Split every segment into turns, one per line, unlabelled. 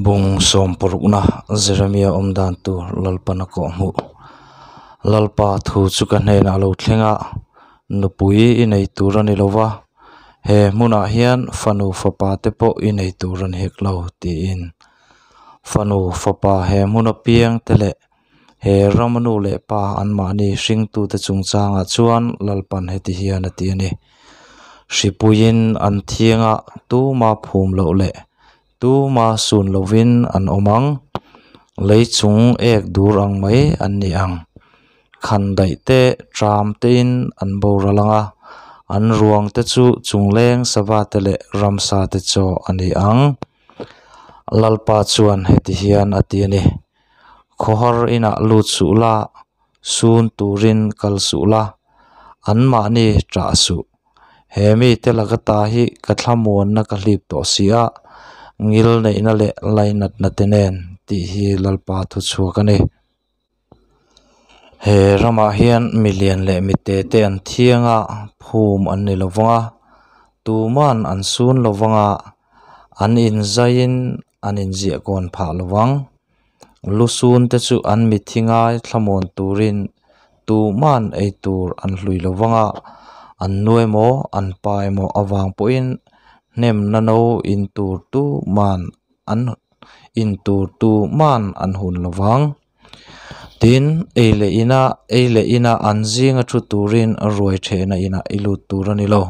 Bung sawmparukna Jeremia awm dan tur Lalpan a kawh hmuh. Lalpa thu chu ka hnenah lo thleng a, Nupui i nei tur a ni lo va, he hmunah hian fanu fapa te pawh i nei tur a ni hek lo, tiin. Fanu fapa he hmuna piang te leh he rama nu leh pa anmahni hringtute chungchangah chuan Lalpan heti hian a ti a ni, Hripuiin an thianga tuma phum loh leh tuma sun lovin an awm ang, lei chung ek dur ang mai an ni ang. Khandaih te tram tein an boral ang a, an ruang te chu chungleng sava te leh ramsa te chaw a ni ang. Lalpa chuan heti hian a ti a ni, Khawhar inah lut suh la, sun turin kal suh la, anmahni ṭah suh. He mite laka ta hi ka thlamuanna ka hlip tawh si a, ngil neihna leh lainatna te nen tih hi Lalpa thuchhuak a ni. He ramah hian milian leh mite te an thiang a, phum an ni lo vang a, tuman an sun lo vang a, an inzaiin an inziah kawn phah lo vang. Lusun te chu an mitthi ngai thlamuan turin tuman ei tur an hlui lo vang a, an nu emaw an pa emaw avang pawhin hnemna no in tur tuman an in tur tuman an hun lo vang. Tin, ei leh ina ei leh ina an zinga thu turin ruai thehna inah i lut tur a ni lo.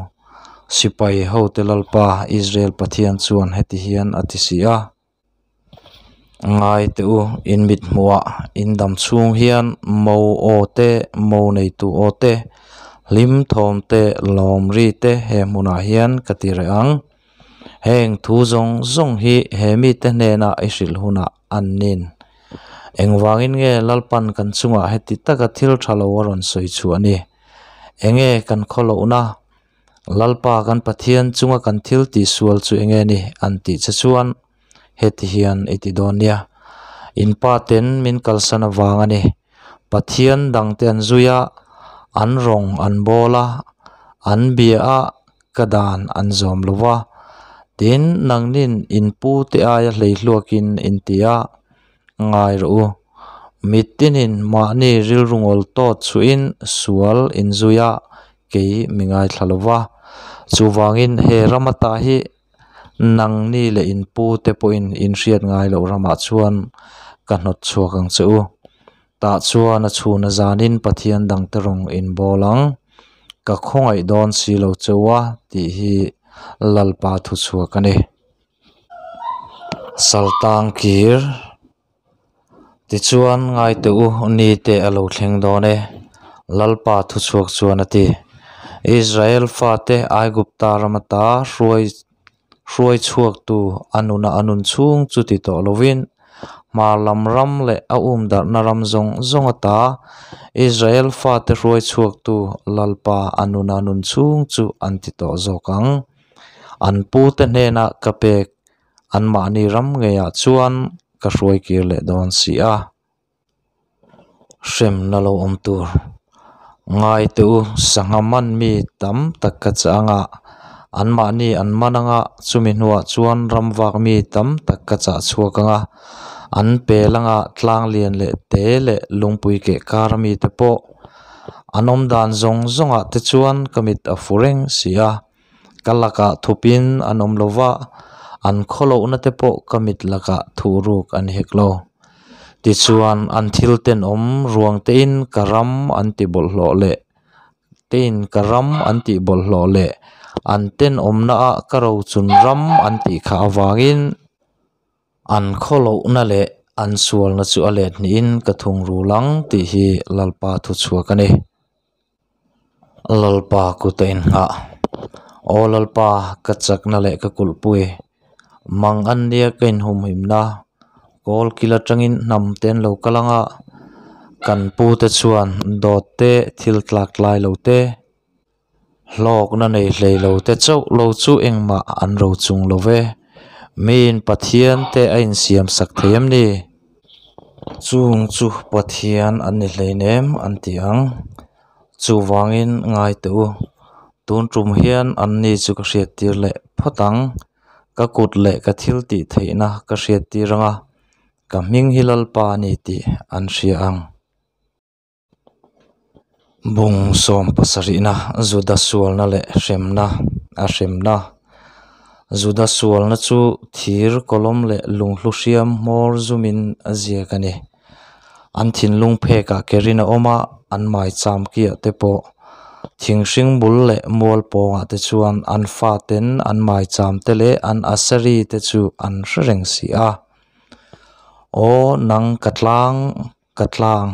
Sipai hote Lalpa Israel Pathian chuan heti hian a ti si a. Ngai teh u, in mit hmuhah in dam chhung hian mo aw te, mo neitu aw te, hlim thawm te, lawm ri te he hmunah hian ka ti reh ang. Heng thu zawng zawng hi he mite hnena i hrilh hunah an nin. Engvangin nge Lalpan kan chungah heti taka thil tha lo a rawn sawi chhuah ni? Enge kan khawlohna? Lalpa kan Pathian chunga kan thil tihsual chu enge ni? an tih che chuan heti hian i ti dawn nia. In pa ten min kalsan avang a ni. Pathian dangte an zui a, an rawng an bawl a, an bia a, ka dan an zawm lo va. Tin, nangnin in pu te aia hleihluakin in ti a, ngai rawh u. Mitinin mahni rilru ngawl tawt chhuihin sual in zui a, kei mi ngaithla lo va. Chuvangin he ram ata hi Nangni leh in pu te pawhin in hriat ngai loh ramah chuan ka hnawt chhuak ang che u. Tah chuan a chhun a zanin Pathian dangte rawng in bawl ang. Ka khawngaih dawn si lo che u a tih hi Lalpa thu chhuak a ni. Saltang kir. Tichuan ngai teh u, ni teh a lo thleng dawn e, Lalpa thuchhuak chuan a ti. Israel fate Aigupta ram ata hruai hruai chhuaktu a nuna a nun chhung chu ti tawh lovin, hmar lam ram leh a um darhna ram zawng zawng ata Israel fate hruai chhuaktu Lalpa a nuna nun chhung chu an ti tawh zawk ang. An pute hnenah ka pek Anmahni ram ngeiah chuan ka hruai kir leh dawn si a, hremna lo awm tur. Ngai teh u, sangha man mi tam tak ka chah anga, anmahni an man anga, chumi hnuah chuan ram vak mi tam tak ka chah chhuak anga, an pel anga tlang lian leh te leh lungpui keh kar ami te pawh an awm dan zawng zawngah te chuan ka mit a fu reng si a. Ka lakah thupin an awm lo va, an khawlohna te pawh ka mit lakah thuhruk an hek lo. Tichuan, an thil tenawm ruang tein ka ram an ti bawlhhlawh leh tein ka ram an tih bawlhhlawh leh an tenawmnaah ka rochun ram an tih kha avangin an khawlohna leh an sualna chu a let hnihin ka thungrul ang tih hi Lalpa thuchhuak a ni. Lalpa kut a inngah. Aw Lalpa, ka chakna leh ka kulhpui, mang an nia ka inhumhimna, kawl kil atangin hnam te an lo kal ang a, kan pute chuan dawt te, thil tlak tlai lo te, hlawkna nei hlei lo te chauh lo chu engmah an ro chung lo ve. Miin Pathian te a insiam sak thei em ni? Chung chu Pathian an ni hleinem an ti ang. Chuvangin ngai teh u, tun tum hian anni chu ka hriattir leh phawt ang. Ka kut leh ka thiltihtheihna ka hriattir ang a, ka hming hi Lalpa a ni tih an hria ang. Bung sawm pasarihna Juda sualna leh hremna a hremna Juda sualna chu thir kawlawm leh lunghlu hriam hmawr zumin a ziak a ni. An thinlung phekah kerin a awm a, an maicham kiah te pawh thing hring bul leh mual pawngah te chuan an faten an maicham te leh an asari te chu an hre reng si a. Aw nang ka tlang ka tlang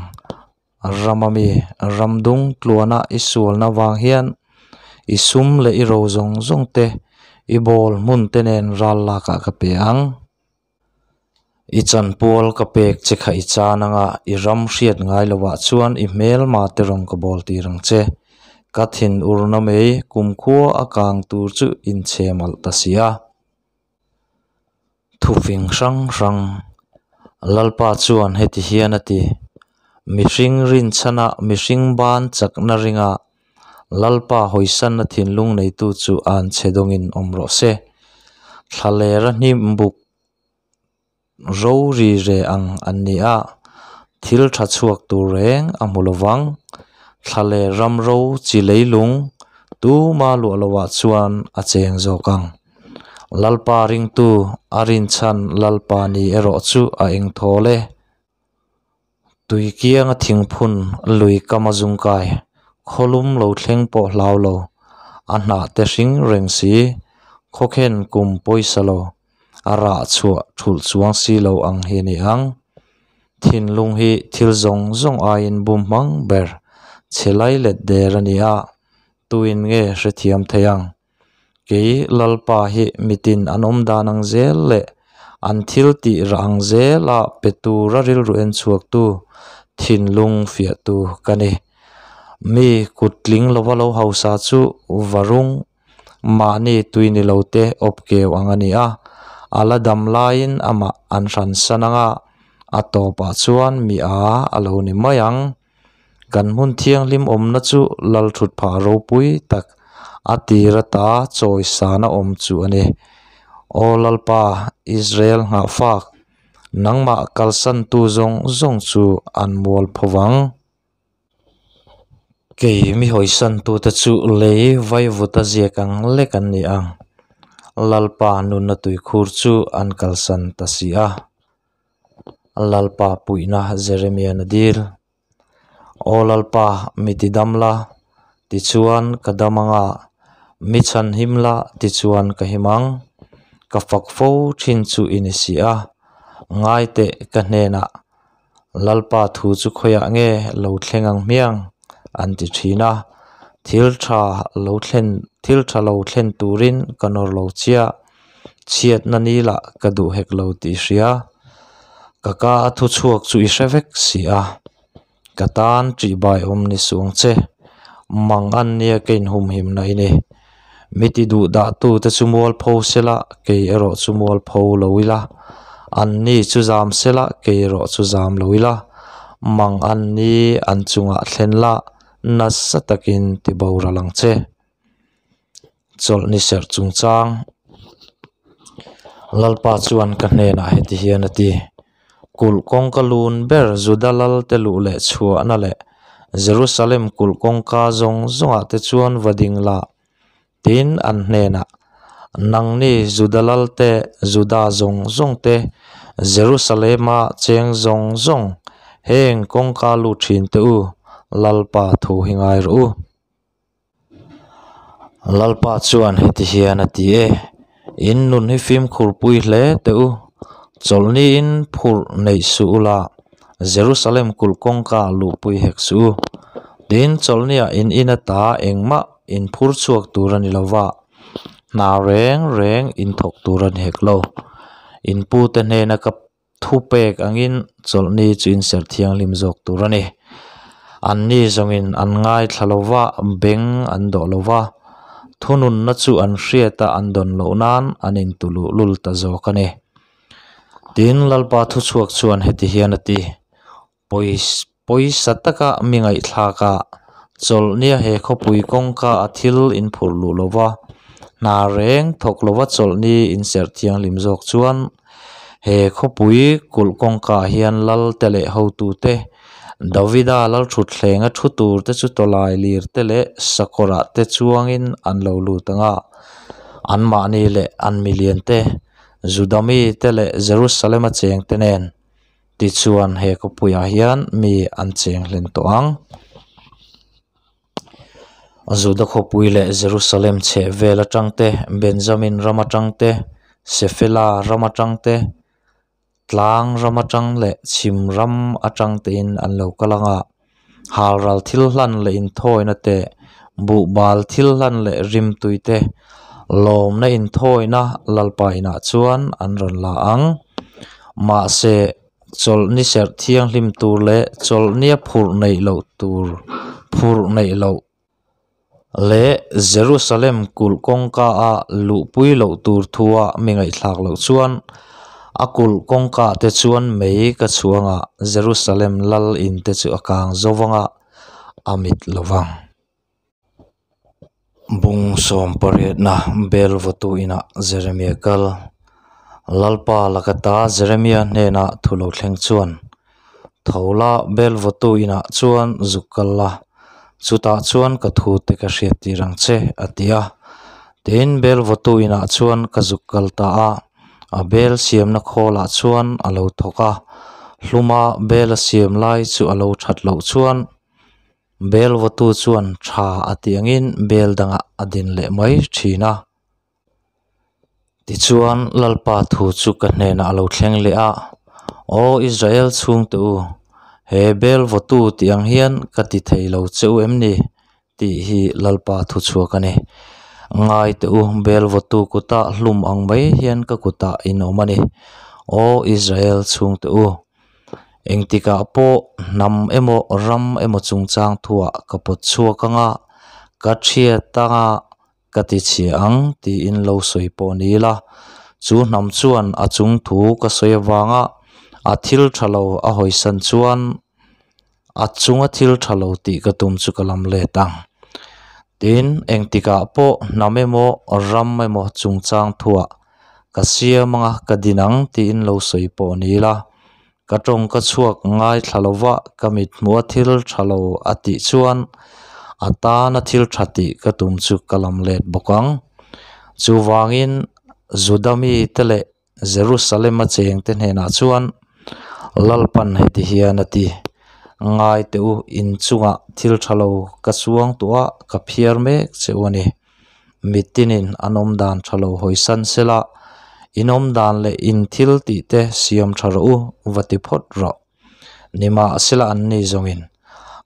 rama mi ramdung tluana i sualna vang hian i sum leh i ro zawng zawng te i bawl hmun te nen ral lakah ka pe ang. I chanpual ka pek che kha i chan anga i ram hriat ngai lovah chuan i hmelma te rawn ka bawl tir ang che. Ka thin urna mai kumkhua a kang tur chu inchhem alh ta si a. Thufing hrang hrang Lalpa chuan heti hian a ti, Mihring rinchhana mihring ban chakna ringa Lalpa hawisanna thinlung neitu chu an chhe dawngin awm rawh se. Thlalera hnim buk ro ri re ang an ni a, thil tha chhuak tur reng a hmu lo vang. Thlaler ram ro chi leilung tuma luah lovah chuan a cheng zawk ang. Lalpa ringtu a rinchhan Lalpa ni erawh chu a eng thawl e. Tui kianga thingphun lui kam a zungkai, khawlum lo thleng pawh hlau lo, a hnah te hring reng si, khawkhen kum pawisa lo, a rah chhuah thulh chuang si lo ang hi a ni ang. Thinlung hi thil zawng zawng aiin bum hmang ber chhe lai let der a ni a, tuin nge hrethiam thei ang? Kei Lalpa hi mitin an awm dan ang zel leh an thil tih rah ang zela pe tura rilru en chhuaktu, thinlung fiahtu ka ni. Mi kut tling lova lo hausa chu varung mahni tui ni lo te awp keu ang a ni a, a la dam laiin amah an hransan ang a, a tawpah chuan mi a a lo ni mai ang. Kan hmun thianghlim awmna chu Lalthutphah ropui tak a tir ata chawisana awm chu a ni. Aw Lalpa, Israel nghahfak, nangmah kalsantu zawng zawng chu an mual pho vang. Kei mi hawisantute chu lei vaivuta ziak ang lek an ni ang. Lalpa nunna tuikhur chu an kalsan ta si a. Lalpa puihna Jeremiah-na dil. Aw Lalpa, mi ti dam la, tichuan ka dam ang a, mi chhan him la, tichuan ka him ang. Ka fak fo thin chu i ni si a, ngai teh ka hnenah, Lalpa thu chu khawiah nge lo thleng ang hmiang? an ti thin a. Thil tha lo thlen, thil tha lo thlen turin ka nawr lo chiah. Chhiatna ni lah ka duh hek lo tih i hria. Ka ka a thu chhuak chu i hre vek si a. Ka tan ṭihbai awm ni suh ang che. Mang an nia ka inhumhimna i ni. Mi ti duh dahtu te chu mualpho sela, kei erawh chu mualpho lo ila. Anni chu zam sela, kei erawh chu zam lo ila. Mang an ni an chungah thlen la, nasa takin ti boral ang che. Chawlhni serh chungchang Lalpa chuan ka hnenah heti hian a ti, Kulh kawngka lun ber Juda lalte luh leh chhuahna leh Jerusalem kulh kawngka zawng zawngah te chuan va ding la, tin an hnenah, Nangni Juda lalte, Juda zawng zawng te, Jerusalema cheng zawng zawng, heng kawngka lut thin te u, Lalpa thu hi ngai rawh u. Lalpa chuan heti hian a ti e, In nun hi fimkhur pui hle teh u, chawlhniin phurh neih suh ula, Jerusalem kulh kawngka luhpui hek suh u. Tin, chawlhniah in in ata engmah in phur chhuak tur a ni lo va, hna reng reng in thawk tur a ni hek lo. In pute hnena ka Thupek angin chawlhni chu inserh thianghlim zawk tur a ni. Anni zawngin an ngaithla lo va, beng an dawh lo va, thununna chu an hriat a an dawn loh nan an intuluh lul ta zawk a ni. Tin, Lalpa thuchhuak chuan heti hian a ti, Pawisa taka mi ngaihthlak a, chawlhnia he khawpui kawngka a thil inphurh luh lo va, Hna reng thawk lova chawlhni inserh thianghlim zawk chuan he khawpui kulh kawngkaah hian lal te leh hotute, Davida lalthutthlenga thu tur te chu tawlai lir te leh sakawrah te chuangin an lo lut ang a, anmahni leh an milian te, Juda mite leh Jerusalema chengte nen. Tichuan he khawpuiah hian mi an cheng hlen tawh ang. Juda khawpui leh Jerusalem chheh vel atang te, Benjamin ram atang te, Sefela ram atang te, tlang ram atang leh chhim ram atang tein an lo kal ang a, halral thil hlan leh inthawina te, buhbal thil hlan leh rimtui te, lawmna inthawina Lalpa inah chuan an rawn la ang. Mahse, chawlhni serh thianghlim tur leh chawlhnia phurh neih loh tur phurh neih loh leh Jerusalem kulh kawngka a luhpui loh tur thua mi ngaihthlak loh chuan a kulh kawngka te chuan mei ka chhuang a, Jerusalem lal in te chu a kang zo vang a, a mit lo vang. Bung sawmpariatna bel vawtu inah Jeremia kal. Lalpa lakata Jeremia hnenah thu lo thleng chuan, Tho la, bel vawtu inah chuan zuk kal la, chutah chuan ka thute ka hriattir ang che, a ti a. Tin, bel vawtu inah chuan ka zuk kal ta a, a bel siamna khawlah chuan a lo thawk a, hluma bel a siam lai chu a lo that loh chuan bel vawtu chuan tha a tih angin bel dangah a din leh mai thin a. Tichuan, Lalpa thu chu ka hnenah a lo thleng leh a, Aw Israel chhungte u, he bel vawtu tih ang hian ka ti thei lo che u em ni? tih hi Lalpa thu chhuak a ni. Ngai teh u, bel vawtu kuta hlum ang mai hian ka kutah in awm a ni. Aw Israel chhungte u, engtikah pawh hnam emaw ram emaw chungchang thuah ka pawt chhuak ang a, ka thiat ang a, Ka ti chhia ang tiin lo sawi pawh ni ila, chu hnam chuan a chung thu ka sawi avanga a thil tha lo a hawisan chuan a chunga thil tha lo tih ka tum chu ka lam let ang. Tin, engtikah pawh hnam emaw ram emaw chungchang thuah ka siam anga ka din ang tiin lo sawi pawh ni ila, ka tawng ka chhuak ngaithla lova ka mithmuha thil tha lo a tih chuan a tana thil tha tih ka tum chu ka lam let bawk ang. Chuvangin Juda mite leh Jerusalem-a chengte hnenah chuan Lalpan heti hian a ti, Ngai teh u, inchungah thil tha lo ka chuang tawh a, ka phiar mek che u a ni. Mitinin an awm dan tha lo hawisan sela, in awm dan leh in thil tih te siam tha rawh u, va ti phawt rawh. Nimahsela an ni zawngin,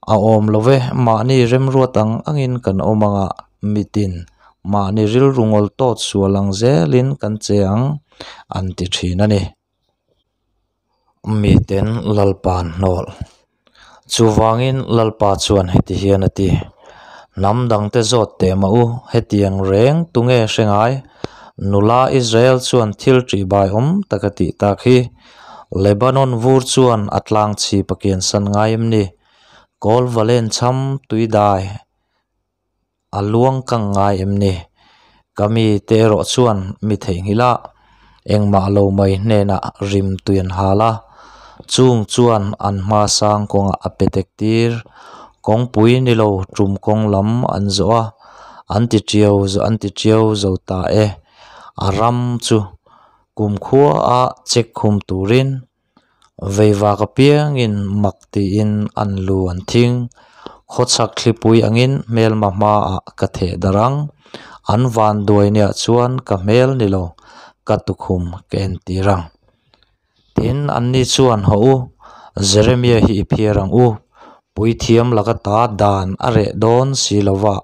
A awm lo ve, mahni remruat ang angin kan awm ang a, mitin mahni rilru ngawl tawt sual ang zelin kan che ang, an ti thin a ni. Miten Lalpa an hnawl. Chuvangin Lalpa chuan heti hian a ti, Hnam dangte zawt teh mah u, hetiang reng tunge hre ngai? Nula Israel chuan thil ṭihbai awm tak a tih tak hi. Lebanon vur chuan a tlang chhip a kiansan ngai em ni? Kawl valen chham tuidai A luang kang ngai em ni? Ka mite erawh chuan mi theihnghilh a, engmah lo mai hnenah rim tui an hal a, chung chuan an hma sang kawngah a pe tek tir. Kawngpui ni lo tum kawng lam an zawh a, an ti tiau an ti tiau zo ta e. A ram chu kumkhua a check khum turin Veivak apiangin mak tiin an lu an thing. Khawchhak thlipui angin hmelma hmaah ka theh darh ang. An van duai nia chuan ka hmel ni lo, ka tukhum ka entir ang. Tin, anni chuan, Hawh u, Jeremia hi i phiar ang u. Puithiam laka ta dan a reh dawn si lo va,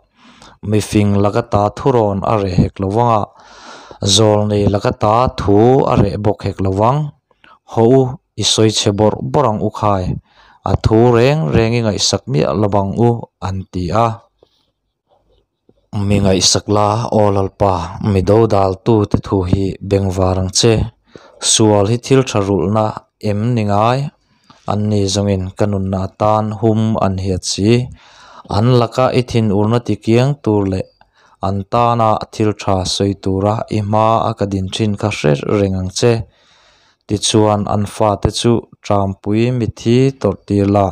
mifing laka ta thurawn a reh hek lo vang a, zawlnei laka ta thu a reh bawk hek lo vang. Haw u, i sawi chhe bawrh bawrh ang u khai, a thu reng reng i ngaihsak miah lo ang u, an ti a. Mi ngaihsak la, Aw Lalpa, mi dodaltu te thu hi bengvar ang che. Sual hi thil tha rulhna em ni ngai? Anni zawngin ka nunna atan hum an hiat si. An laka i thinurna tikiang tur leh. An tana thil tha sawi tura i hma a ka din thin kha hre reng ang che. Tichuan an fate chu Trampui mithi tawrh tir la,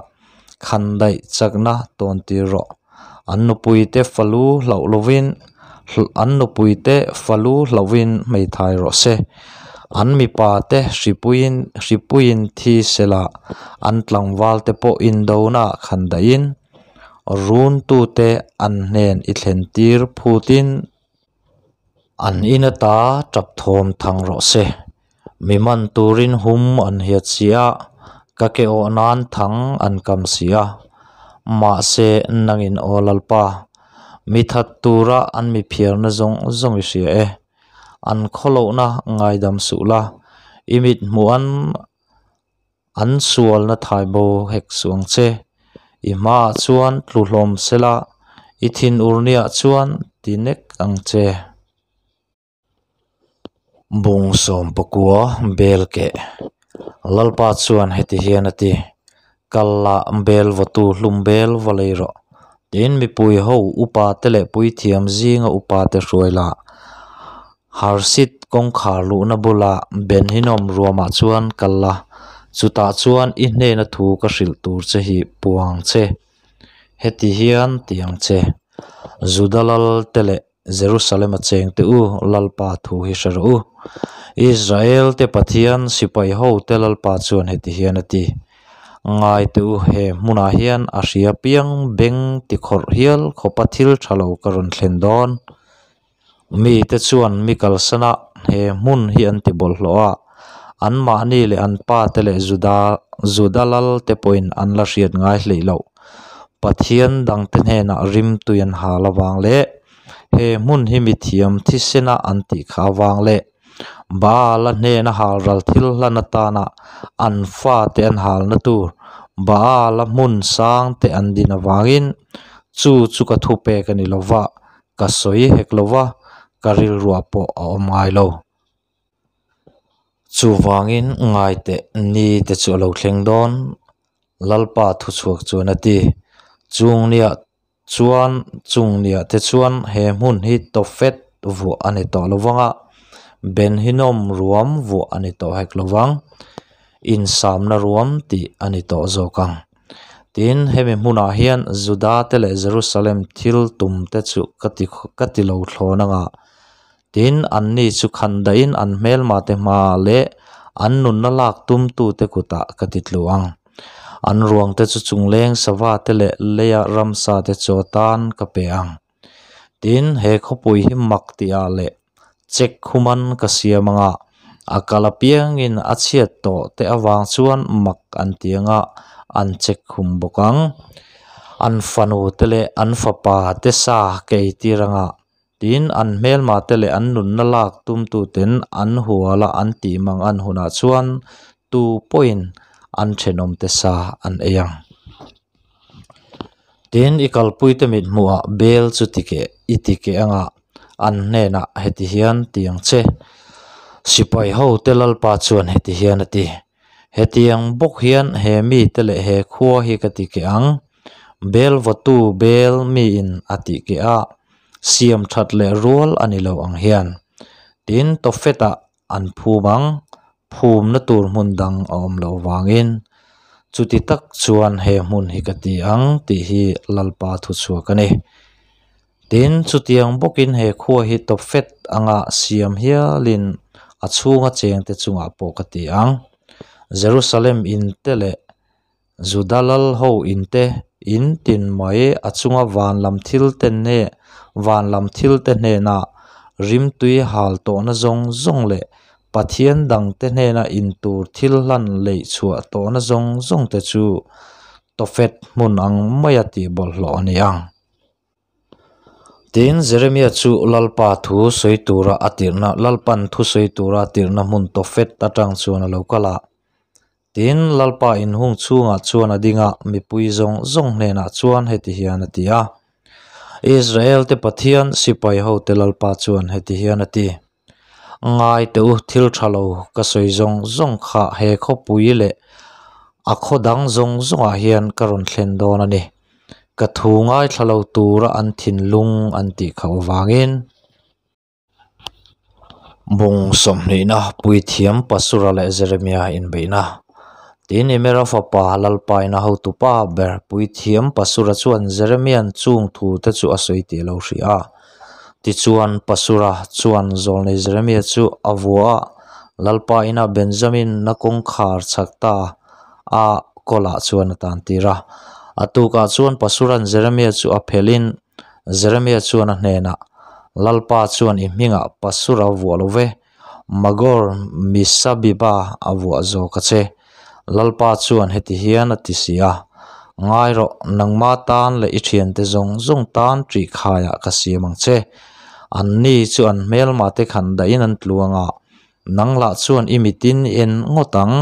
khandaih chakna tawn tir rawh. An nupuite falu hlauh lovin an nupuite falu hlauhin hmeithai rawh se. An mipate hripuiin hripuiin thi sela, an tlangvalte pawh indonaah khandaihin runtute an hnen i thlen tir phutin an in ata tap thawm thang rawh se. Mi man turin hum an hiat si a, ka ke awh nan thang an kam si a. Mahse, nangin Aw Lalpa, mi that tura an mi phiarna zawng zawng i hria e. An khawlohna ngaidam suh la, i mit hmuh an an sualna thai bo hek suh ang che. I hmaah chuan tlu hlawm sela, i thinur niah chuan ti nek ang che. Bung sawmpakua bel keh Lalpa chuan heti hian a ti, Kal la bel vawtu hlum bel va lei rawh. Tin, mipui ho upa te leh puithiam zinga upa te hruai la, Harsit kawngkhar luhna bula Ben-Hinnom ruamah chuan kal la, chutah chuan i hnena thu ka hrilh tur che hi puang che. Heti hian ti ang che, Juda lal te leh Jerusalem a cheng te u, Lalpa thu hi hre rawh u. Israel te Pathian sipai ho te Lalpa chuan heti hian a ti, Ngai te u, he hmunah hian a hria piang beng ti khawrh hial khawpa thil tha lo ka rawn thlen dawn. Mite chuan mi kalsana he hmun hi an ti bawlhhlawh a, anmahni leh an pate leh Juda Juda lal te pawhin an la hriat ngai hleih loh. Pathian dangte hnenah rimtui an hal avang leh he hmun hi mithiam thisena an tih kha avang leh Baal-a hnena halral thil hlan atana an fate an halna tur Baal-a hmun sangte an din avangin chu chu ka thupek a ni lova, Ka sawi hek lo va, ka rilruah pawh a awm ngai lo. Chuvangin ngaiteh ni te chu a lo thleng dawn, Lalpa thuchhuak chuan a ti. Chung niah chuan chung niah te chuan he hmun hi Tofet vuah a ni tawh lo vang a, Ben-Hinnom ruam vuah a ni tawh hek lo vang, insamna ruam tih a ni tawh zawk ang. Tin, hemi hmunah hian Juda te leh Jerusalem thil tum te chu ka ti ka ti lo thlawn anga. Tin, anni chu khan dahin an hmelma te hmaah leh an nunna lak tumtute kutah ka ti tlu ang. An ruang te chu chungleng sava te leh leia ramsa te chaw tan ka pe ang. Tin, he khawpui hi mak tihah leh Check khuman ka siam anga, a kal apiangin a chhiat tawh te avang chuan mak an ti anga an check khum bawk ang. An fanu te leh an fapa te sa ka eitir anga, tin an hmelma te leh an nunna lak tumtuten an huala an tih mang an hunah chuan tu pawhin an thenawm te sa an ei ang. Tin, i kalpuite mithmuhah bel chu ti keh i ti keh anga an hnenah heti hian ti ang che. Sipai hote Lalpa chuan heti hian a ti, Hetiang bawk hian he mite leh he khua hi ka ti keh ang. Bel vawtu bel miin a tih keh a, siam that leh rual a ni lo ang hian. Tin, Tofet-ah An phum ang, phumna tur hmun dang a awm loh vangin chuti tak chuan he hmun hi ka ti ang tih hi Lalpa thuchhuak a ni. Tin, chutiang bawkin he khua hi Tophet anga siam hialin a chhunga chengte chungah pawh ka ti ang. Jerusalem inte leh Juda lal ho inte in tin mai a chunga van lam thil te hne van lam thil te hnena rimtui hal tawhna zawng zawng leh Pathian dangte hnena in tur thil hlan leih chhuah tawhna zawng zawng te chu Tophet hmun ang maia tih bawlhhlawh a ni ang. Tin, Jeremia chu Lalpa thu sawi tura a tirhna Lalpan thu sawi tura a tirhna hmun Tophet atang chuan a lo kal a. Tin, Lalpa inhung chhungah chuan a ding a, mipui zawng zawng hnenah chuan heti hian a ti a, Israel-te Pathian, sipai hote Lalpa chuan heti hian a ti, Ngai teh u, thil tha lo ka sawi zawng zawng kha he khawpui leh a khaw dang zawng zawngah hian ka rawn thlen dawn a ni. Ka thu ngaithla lo tura an thinlung an tih khauh avangin. Bung sawmhnihna Puithiam Pasura leh Jeremia inbeihna. Tin, Imera fapa Lalpaina hotupa ber Puithiam Pasura chuan Jeremia'n chung thute chu a sawi tih a lo hria a. Tichuan, Pasura chuan zawlnei Jeremia chu a vua a, Lalpa inah Benjamin na kawngkhar chhak ta a kawlah chuan a tantir a. A tukah chuan Pasura'n Jeremia chu a phelhin Jeremia chuan a hnenah, Lalpa chuan i hmingah Pasura vuah lo ve, Magor Misabiba a vuah zawk a che. Lalpa chuan heti hian a ti si a, Ngai rawh, nangma tan leh i thiante zawng zawng tan ṭih khaiah ka siam ang che. Anni chu an hmelmate khan dahin an tlu ang a, nang lah chuan i mitin i en ngawt ang.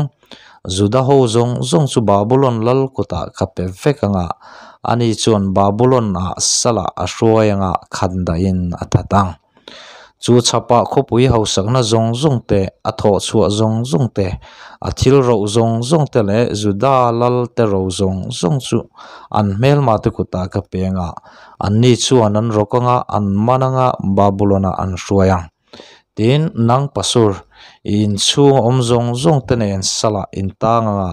Juda ho zawng zawng chu Babulon lal kutah ka pe vek ang a, ani chuan Babulon-ah salah a hruai ang a, khan dahin a that ang. Chu chhapah khawpui hausakna zawng zawng te, a thawh chhuah zawng zawng te, a thil roh zawng zawng te leh Juda lal te ro zawng zawng chu an hmelma te kutah ka peng a, anni chuan an rawk anga an man anga Babulon-ah an hruai ang. Tin, nang Pasur, i inchhung awm zawng zawng te nen salah in tang anga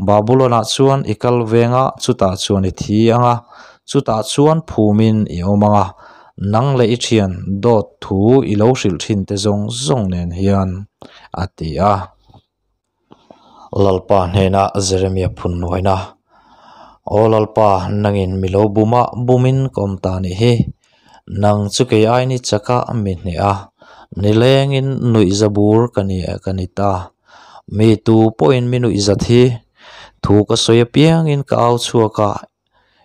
Babulon-ah chuan i kal veng a, chutah chuan i thi ang a, chutah chuan phumin i awm ang a, nang leh i thian dawt thu i lo hrilh thin te zawng zawng nen hian, a ti a. Lalpa hnenah Jeremia phun nuaina, Aw Lalpa, nangin mi lo bum a, bumin ka awm ta nih hi. Nang chu kei aini chaka mi hneh a, nilengin nuihza bur ka ni ka ni ta. Mi tu pawhin mi nuihzat hi thu ka sawi apiangin ka au chhuak a,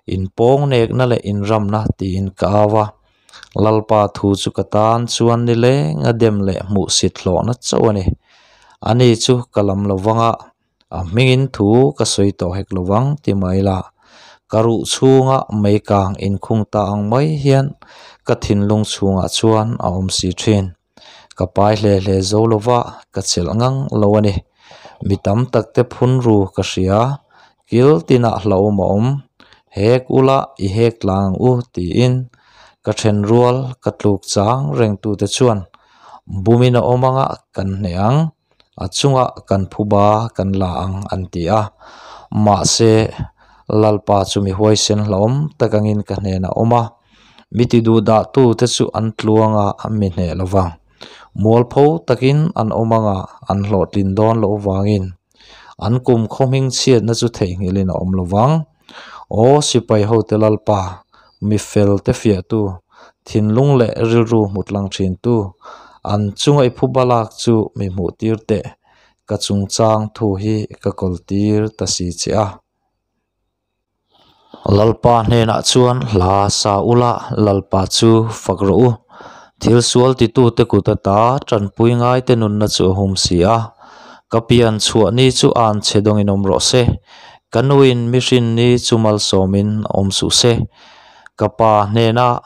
inpawng nekna leh inramna tiin ka au a. Lalpa thu chu ka tan chuan nileng a dem leh hmuhsit hlawhna chauh a ni. Ani chu ka lam lo vang a, a hmingin thu ka sawi tawh hek lo vang ti mai la. Ka ruh chhunga meikang inkhung ta ang mai hian ka thinlung chhungah chuan a awm si thin. Ka pai hle hle zo lo va, ka chelh ngang lo a ni. Mi tam tak te phun ru ka hria, kil tinah hlauhawm a awm. Hek ula i hek tlang ang u tiin ka then rual ka tluk chang reng tute chuan bumin a awm anga kan hneh ang, a chungah kan phuba kan la ang an ti a. Mahse, Lalpa chu mi huaisen hlauhawm tak angin ka hnenah a awm a. Mi ti duh dah tu te chu an tluang a, mi hneh lo vang. Mualpho takin an awm ang a, an hlawhtlin dawn loh vangin an kum khaw hming chhiatna chu theihnghilhin a awm lo vang. Aw sipai hote Lalpa, mi fel te fiahtu, thinlung leh rilru hmu tlang thintu, an chunga i phuba lak chu mi hmuh tir teh, ka chungchang thu hi ka kawl tir ta si che a. Lalpa hnenah chuan hla sa ula, Lalpa chu fak rawh u. Thil sual titute kut ata tanpui ngaite nunna chu a hum si a. Ka pian chhuah ni chu an chhe dawngin awm rawh se. Ka nuin mihrin ni chu malsawmin awm suh se. Ka pa hnenah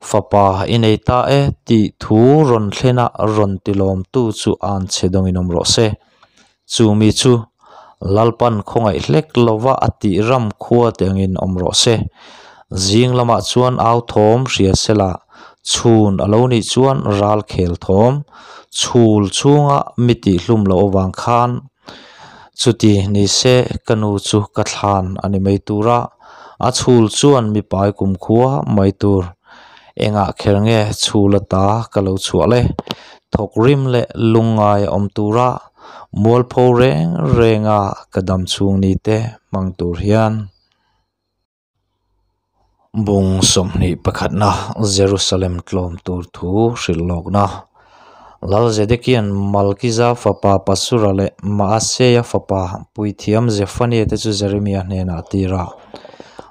fapa i nei ta e tih thu rawn thlena rawn tilawmtu chu an chhe dawngin awm rawh se. Chu mi chu Lalpan khawngaih hlek lova a tih ram khua te angin awm rawh se. Zing lamah chuan au thawm hria sela chhun a lo nih chuan ral khel thawm chhul chhunga mi tih hlum loh avang khan chuti ni se ka nu chu ka thlan a ni mai tur a, a chhul chuan mipai kumkhua mai tur. Engah kher nge chhul ata ka lo chhuah le? Thawk rim leh lungngai a awm tura mualpho reng renga ka dam chhung ni te hmang tur hian. Bung 21na Jerusalem tlawm tur thu hrilh lawkna. Lal Zedekian Malkiza fapa Pasura leh Maaseia fapa puithiam Zefania te chu Jeremia hnenah a tir a.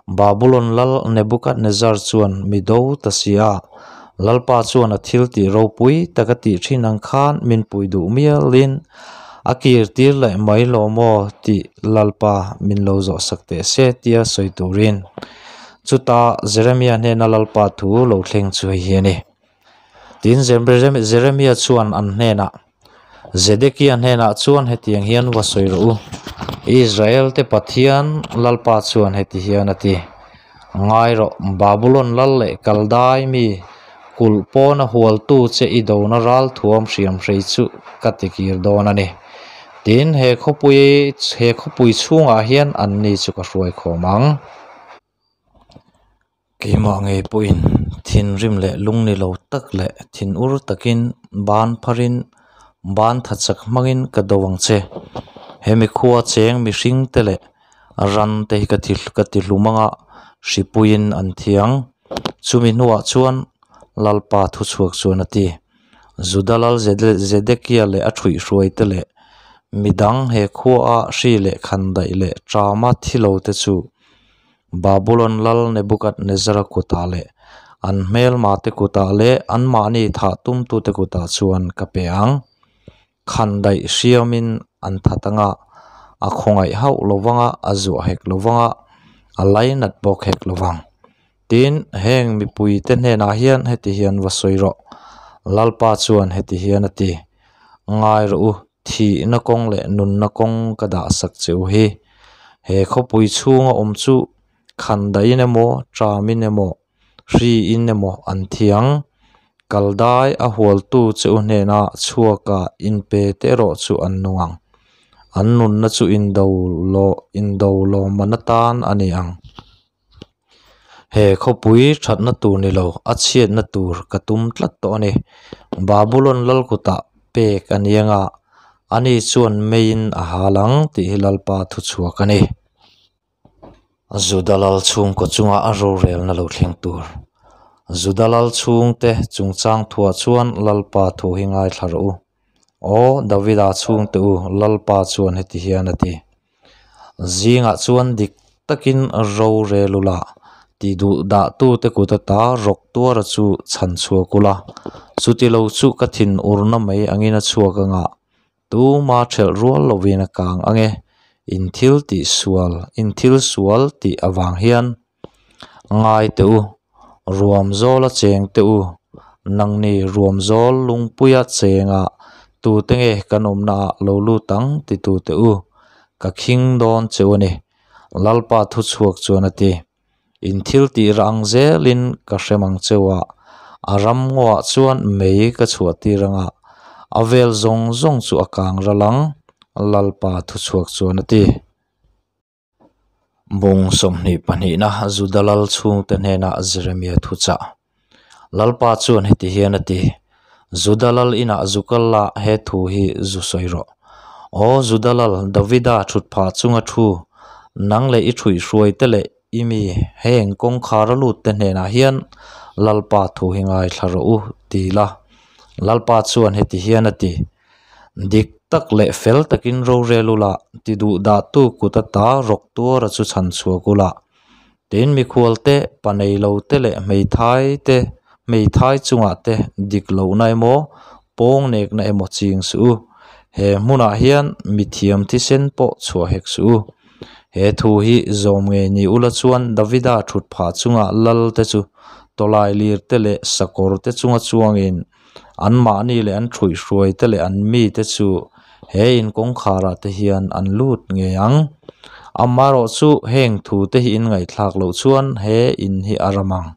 Babulon lal Nebukadnezzar chuan mi do ta si a, Lalpa chuan a thil tih ropui tak a tih thin ang khan min pui duh mialin a kir tir leh mai lo maw tih Lalpa min lo zawh sak teh se tia sawi turin chuta Jeremia hnena Lalpa thu lo thleng chu hei hi a ni. Tin, Jeremia chuan an hnenah, Zedekia hnenah chuan hetiang hian va sawi rawh u, Israel te Pathian Lalpa chuan heti hian a ti. Ngai rawh, Babulon lal leh Kaldai mi kulh pawna hualtu che i dona ralthuam hriamhrei chu ka tikir dawn a ni. Tin, he khawpui he khawpui chhungah hian anni chu ka hruai khawm ang. Keimah ngei pawhin thinrim leh lungni lo tak leh thinur takin ban pharin ban tha chak hmangin ka do ang che. Hemi khua cheng mihringte leh ran te hi ka ka ti hlum anga hripuiin an thi ang. Chumi hnuah chuan Lalpa thuchhuak chuan a ti. Juda lal Zedekia leh a thuihhruaite leh midang he khuaa hri leh khandaih leh ṭama thi lote chu Babulon lal Nebukadnezzara kutah leh an hmelmate kutah leh anmahni thah tumtute kutah chuan ka pe ang. Khandaih hriamin an that anga, a khawngaih hauh lo vanga, a zuah hek lo vanga, a lainat bawk hek lo vang. Tin, heng mipuite hnenah hian heti hian va sawi rawh, Lalpa chuan heti hian a ti, Ngai rawh u, thihna kawng leh nunna kawng ka dahsak che u hi. He khawpui chhunga awm chu khandaiin emaw, ṭamin emaw, hriin emaw an thi ang. Kaldai a hualtu che u hnena chhuaka inpe te erawh chu an nung ang. An nunna chu indo indo lawmman atan a ni ang. He khawpui thatna tur ni lo, a chhiatna tur ka tum tlat tawh a ni. Babulon lal kutah pek a ni anga, ani chuan meiin a hal ang tih hi Lalpa thuchhuak a ni. Juda lal chhungkaw chunga a rorelna lo thleng tur. Juda lal chhungte chungchang thuah chuan Lalpa thu hi ngaithla rawh u. Aw Davida chhungte u, Lalpa chuan heti hian a ti. Zingah chuan dik takin rorel ula, ti duh dahtute kut ata rawk tuara chu chhan chhuak ula, chuti lo chu ka thinurna mai angin a chhuak anga, Tuma ṭhelh rual lovin a kang ang e, in thil tih sual, in thil sual tih avang hian. Ngai teh u, ruam zawla cheng teh u, nangni ruam zawl lungpuia chenga tute nge kan awmnaah lo lut ang titu teh u, ka khing dawn che u a ni, Lalpa thuchhuak chuan a ti. In thil tih rah ang zelin ka hrem ang cheu a, a ram ngawah chuan mei ka chhuah tir anga, a vel zawng zawng chu a kang ral ang, Lalpa thuchhuak chuan a ti. Bung 22na Juda lal chhungte hnenah Jeremia thuchah. Lalpa chuan heti hian a ti, Juda lal inah zu kal la, he thu hi zu sawi rawh. Aw Juda lal, Davida thutphah chunga thu, nang leh i ṭhuihhruaite leh i mi heng kawngkhar a lutte hnenah hian Lalpa thu hi ngaithla rawh u, ti la. Lalpa chuan heti hian a ti, Dik tak leh fel takin rorel ula, ti duhdahtu kut ata rawk tuara chu chhan chhuak ula, Tin, mikhual te, pa nei lo te leh hmeithai te, hmeithai chungah te dik lohna emaw, pawng nekna emaw ching suh u. He hmunah hian mithiam thisen pawh chhuah hek suh u. He thu hi zawm ngei ni ula chuan Davida thut phah chungah lal te chu tawlai lir te leh sakawr te chunga chuangin anmahni leh an thuihhruai te leh an mite chu he in kawngkharah te hian an lut ngei ang. Amaherawh chu heng thu te hi in ngaihthlak loh chuan he in hi a ram ang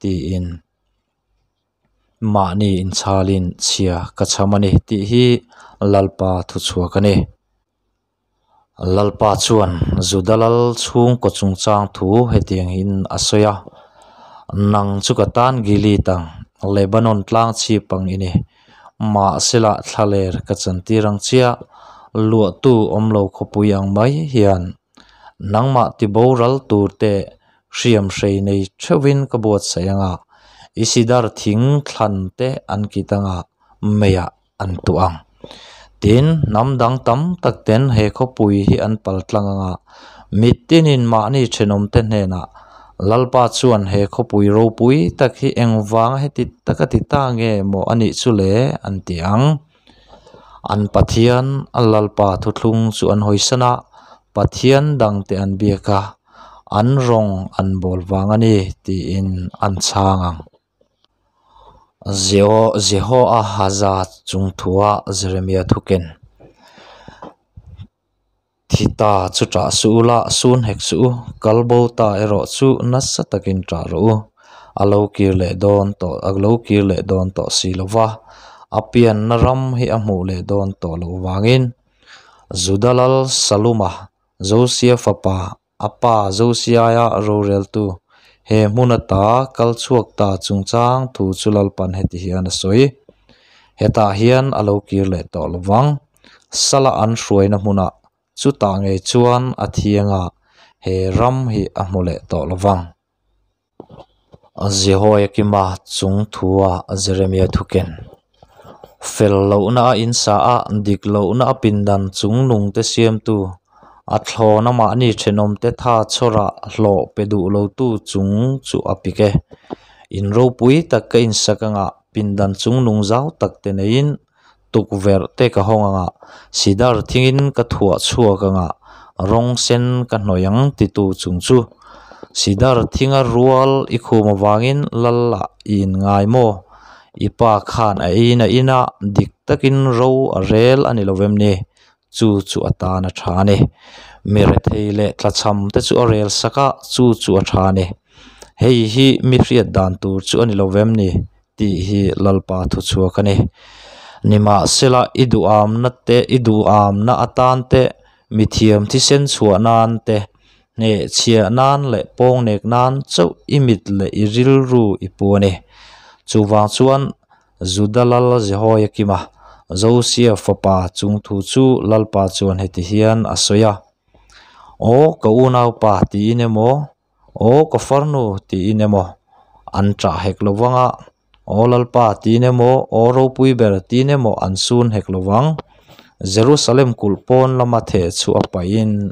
tiin mahni inchhalin chhia ka chham a ni tih hi Lalpa thuchhuak a ni. Lalpa chuan Juda lal chhungkaw chungchang thu hetiang in a sawi a, Nang chu ka tan Gilead ang, Lebanon tlang chhip ang i ni. Mahsela thlaler ka chantir ang chiah, luahtu awm lo khawpui ang mai hian nangmah tiboral tur te hriam hrei nei theuhin ka buatsaih ang a, i sidar thing thlan te an kit ang a, meiah an tuah ang. Tin, hnam dang tam tak ten he khawpui hi an pal tlang ang a, mitinin mahni thenawmte hnenah, Lalpa chuan he khawpui ropui tak hi engvanga heti taka ti ta nge maw a nih chu le? an ti ang. An Pathian, Lalpa thuthlung chu an hawisan a, Pathian dangte an biak a, an rawng an bawl vang a ni, tiin an chhang ang. Jehoahaza chung thua Jeremia thuken. Thi ta chu ṭah suh ula, sun hek suh u, kal bo ta erawh chu nasa takin ṭah rawh u. A lo kir leh dawn tawh, a lo kir leh dawn tawh si lo va, a pianna ram hi a hmuh leh dawn tawh loh vangin. Juda lal Saluma, Josia fapa, a pa Josiaia roreltu, he hmun ata kal chhuak ta chungchang thu chu Lalpan heti hian a sawi, Hetah hian a lo kir leh tawh lo vang. Sala an hruaina hmunah chutah ngei chuan a thianga he ram hi a hmu leh tawh lo vang. Jehoiakima chung thua Jeremia thuken. Fel lohna a insa a, dik lohna a pindan chung nungte siamtu, a thlawna mahni thenawmte tha chhawrah hlawh pe duh lotu chung chu a pik e. In ropui tak ka insak anga pindan chung nung zau tak te neiin tukverh te ka hawng anga sidar thingin ka thuah chhuak anga rawng sen ka hnawih ang titu chung chu sidar thinga rual i khum avangin lal ah i inngai maw? I pa khan a ein a in a, dik takin ro a rel a ni lo vem ni? Chu chu a tan a tha a ni. Mi rethei leh tlachham te chu a rel sak a, chu chu a tha a ni. Hei hi mi hriat dan tur chu a ni lo vem ni? Tih hi Lalpa thuchhuak a ni. Nimahsela, i duhamna te, i duhamna atan te, mithiam thisen chhuah nan te, hnehchhiah nan leh pawngnek nan chauh i mit leh i rilru i pu a ni. Chuvang chuan Juda lal Jehoiakima, Josia fapa chung thu chu Lalpa chuan heti hian a sawi a, Aw ka unaupa tiin emaw, Aw ka farnu tiin emaw an ṭah hek lo vang a, Aw Lalpa tiin emaw, Aw ropui ber tiin emaw an sun hek lo vang. Jerusalem kulh pawn lama theh chu a pahin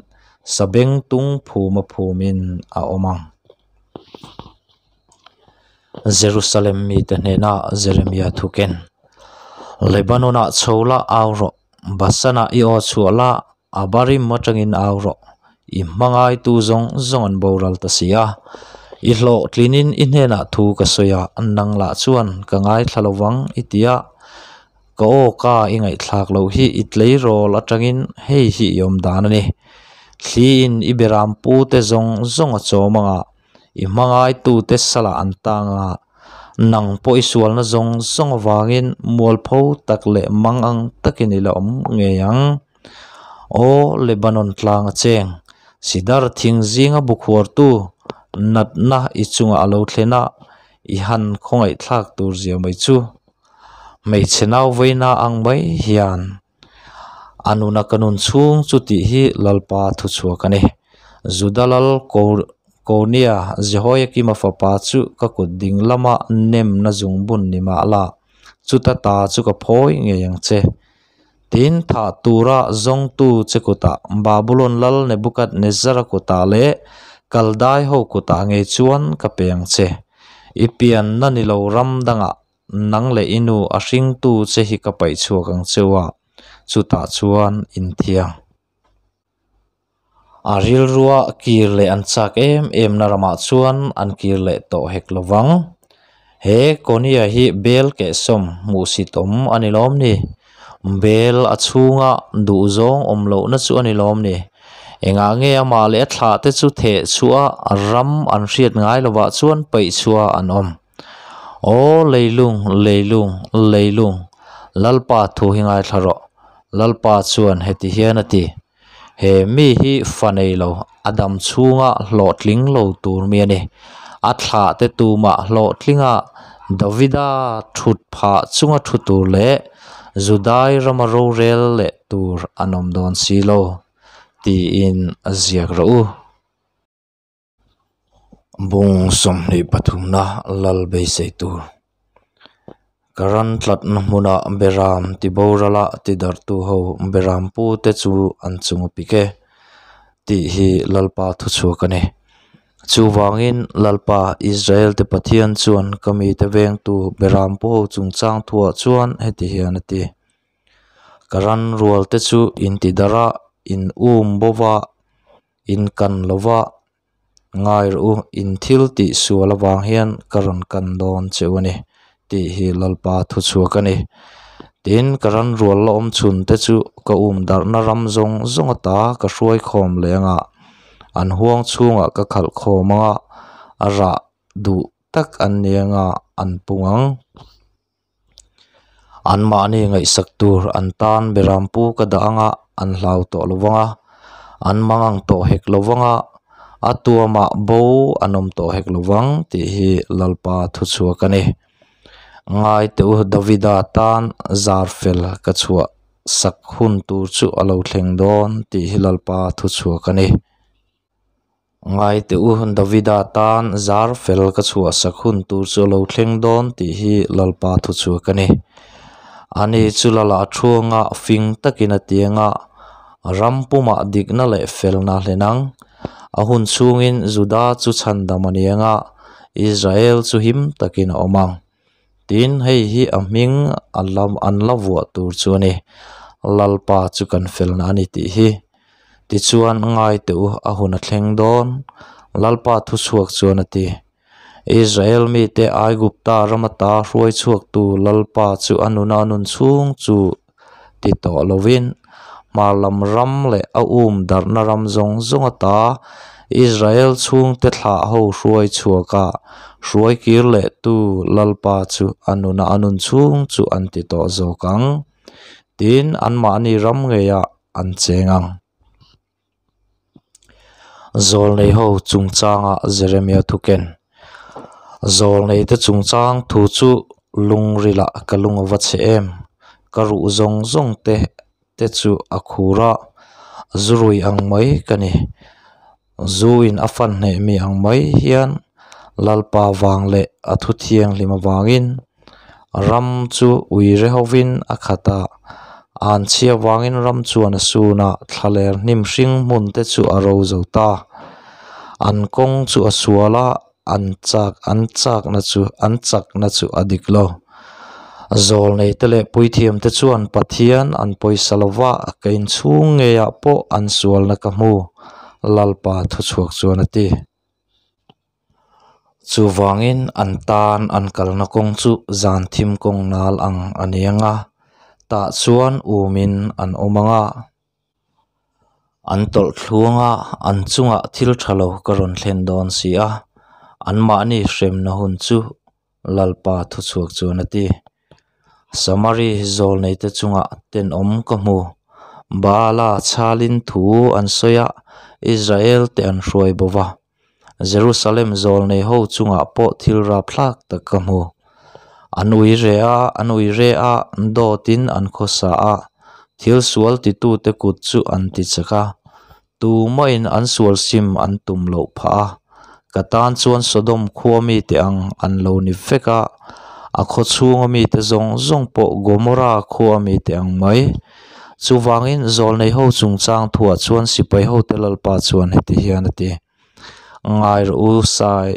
sabengtung phuma phumin a awm ang. Jerusalem mite hnena Jeremia thuken, Lebanon-ah chho la au rawh, Basan-ah i aw chhuah la, A barim atangin au rawh, i hmangaitu zawng zawng an boral ta si a. I hlawhtlinin i hnenah thu ka sawi a, nang lah chuan ka ngaithla lo vang i ti a. Ka aw ka i ngaihthlak loh hi i tleirawl atangin hei hi i awm dan a ni. Thliin i beram pute zawng zawng a chawm ang a, i hmangaitute salah an tang a, nang pawh i sualna zawng zawng avangin mualpho tak leh mang ang takin i la awm ngei ang. Aw Lebanon tlang a cheng, sidar thing zinga bu khuartu natna i chungah a lo thlen a, i han khawngaihthlak tur zia mai chu. Hmeichhe nau vaina ang mai hian a nuna ka nun chhung chu tih hi Lalpa thuchhuak a ni. Juda lal Konia Jehoiakima fapa chu ka kut ding lama nemna zungbun ni mah la, chuta ta chu ka phawi ngei ang che. Tin, thah tura zawngtu che kutah Babulon lal Nebukadnezzara kutah leh Kaldai ho kutah ngei chuan ka pe ang che. I pianna ni lo ram dangah nang leh i nu a hringtu che hi ka paih chhuak ang cheu a, chutah chuan inthiang. A rilrua kir leh an chak em em na ramah chuan an kir leh tawh hek lo vang. He Konia hi bel kehsawm hmuhsit awm a ni lawm ni? Bel a chhunga duhzawng awm lohna chu a ni lawm ni? Engah nge amah leh a thlah te chu theh chhuah a ram an hriat ngai lovah chuan paih chhuah an awm? Aw leilung, leilung, leilung, Lalpa thu hi ngaithla rawh. Lalpa chuan heti hian a ti, He mi hi fa nei lo, a dam chhunga hlawhtling lo tur mi a ni. A thlah te tumah hlawhtlinga Davida thut phah chunga thu tur leh Judai rama rorel leh tur an awm dawn si lo, tiin a ziak rawh u. Bung 23na lal beisei tur. Ka ran tlatna hmuna beram ti borala ti darhtu ho beram pu te chu an chung a pik e tih hi Lalpa thuchhuak a ni. Chuvangin Lalpa Israel te Pathian chuan ka mite vengtu beram pu ho chungchang thuah chuan heti hian a ti. Ka ran rual te chu in ti darh a, in um bo va, In kan lo va, ngai rawh u, in thil tih sual avang hian ka rawn kan dawn che u a ni, tih hi Lalpa thuchhuak a ni. Tin, ka ran rual la awm chhun te chu ka um darhna ram zawng zawng ata ka hruai khawm leh anga, an huang chhungah ka khalh khawm anga, a rah duh tak an ni anga an pung ang. Anmahni ngaihsak tur an tan berampu ka dah anga an hlau tawh lo vang a, an mangang tawh hek lo vang a, a tuamah bo an awm tawh hek lo vang tih hi Lalpa thuchhuak a ni. Ngai teh u, Davida tan zar fel ka chhuah sak hun tur chu a lo thleng dawn tih hi Lalpa thuchhuak a ni. Ngai teh u, Davida tan zar fel ka chhuah sak hun tur chu a lo thleng dawn tih hi Lalpa thuchhuak a ni. Ani chu Lala thuanga fing takin a ti anga, ram pumah dikna leh felna a hlen ang. A hun chhungin Juda chu chhandam a ni anga, Israel chu him takin a awm ang. Tin, hei hi a hming a lam an la vuah tur chu a ni, Lalpa chu kan felna a ni tih hi. Tichuan, ngai teh u, a hun a thleng dawn, Lalpa thuchhuak chuan a ti. Israel mite Aigupta ram ata hruai chhuaktu Lalpa chu a nuna a nun chhung chu ti tawh lovin, hmar lam ram leh a um darhna ram zawng zawng ata Israel chhungte thlah ho hruai chhuak a, hruai kir lehtu Lalpa chu a nuna a nun chhung chu an ti tawh zawk ang. Tin, anmahni ram ngeiah an cheng ang. Zawlnei ho chungchanga Jeremia thuken. Zawlneite chungchang thu chu lungrilah ka lung a va chhe em? Ka ruh zawng zawng te te chu a khur a, zu rui ang mai ka ni. Zu in a fan hneh mi ang mai hian Lalpa vang leh a thu thianghlim avangin Ram chu uire hovin a khat a, an chhia vangin ram chuan a sun a, thlaler hnim hring hmun te chu a ro zo ta. An kawng chu a sual a, an chak an chakna chu an chakna chu a dik lo. Zawlneite leh puithiamte chuan Pathian an pawisa lo va, ka inchhung ngeiah pawh an sualna ka hmu, Lalpa thuchhuak chuan a ti. Chuvangin an tan an kalna kawng chu zan thim kawng nal ang a ni ang a, tah chuan umin an awm ang a, an tawlh thluang a, an chungah thil tha lo ka rawn thlen dawn si a, anmahni hremna hun chu Lalpa thuchhuak chuan a ti. Samari zawlneite chungah tenawm ka hmu. Baala chhalin thu an sawi a, Israel te an hruai bo va. Jerusalem zawlnei ho chungah pawh thil rapthlak tak ka hmu. An ui re a, an ui re a, dawtin an khawsa a, thil sual titute kut chu an ti chak a, tumahin an sual sim an tum loh phah a. Ka tan chuan Sodom khua mite ang an lo ni vek a, a khaw chhunga mite zawng zawng pawh Gomorra khua mite ang mai. Chuvangin zawlnei ho chungchang thuah chuan sipai hote Lalpa chuan heti hian a ti, Ngai rawh u, sai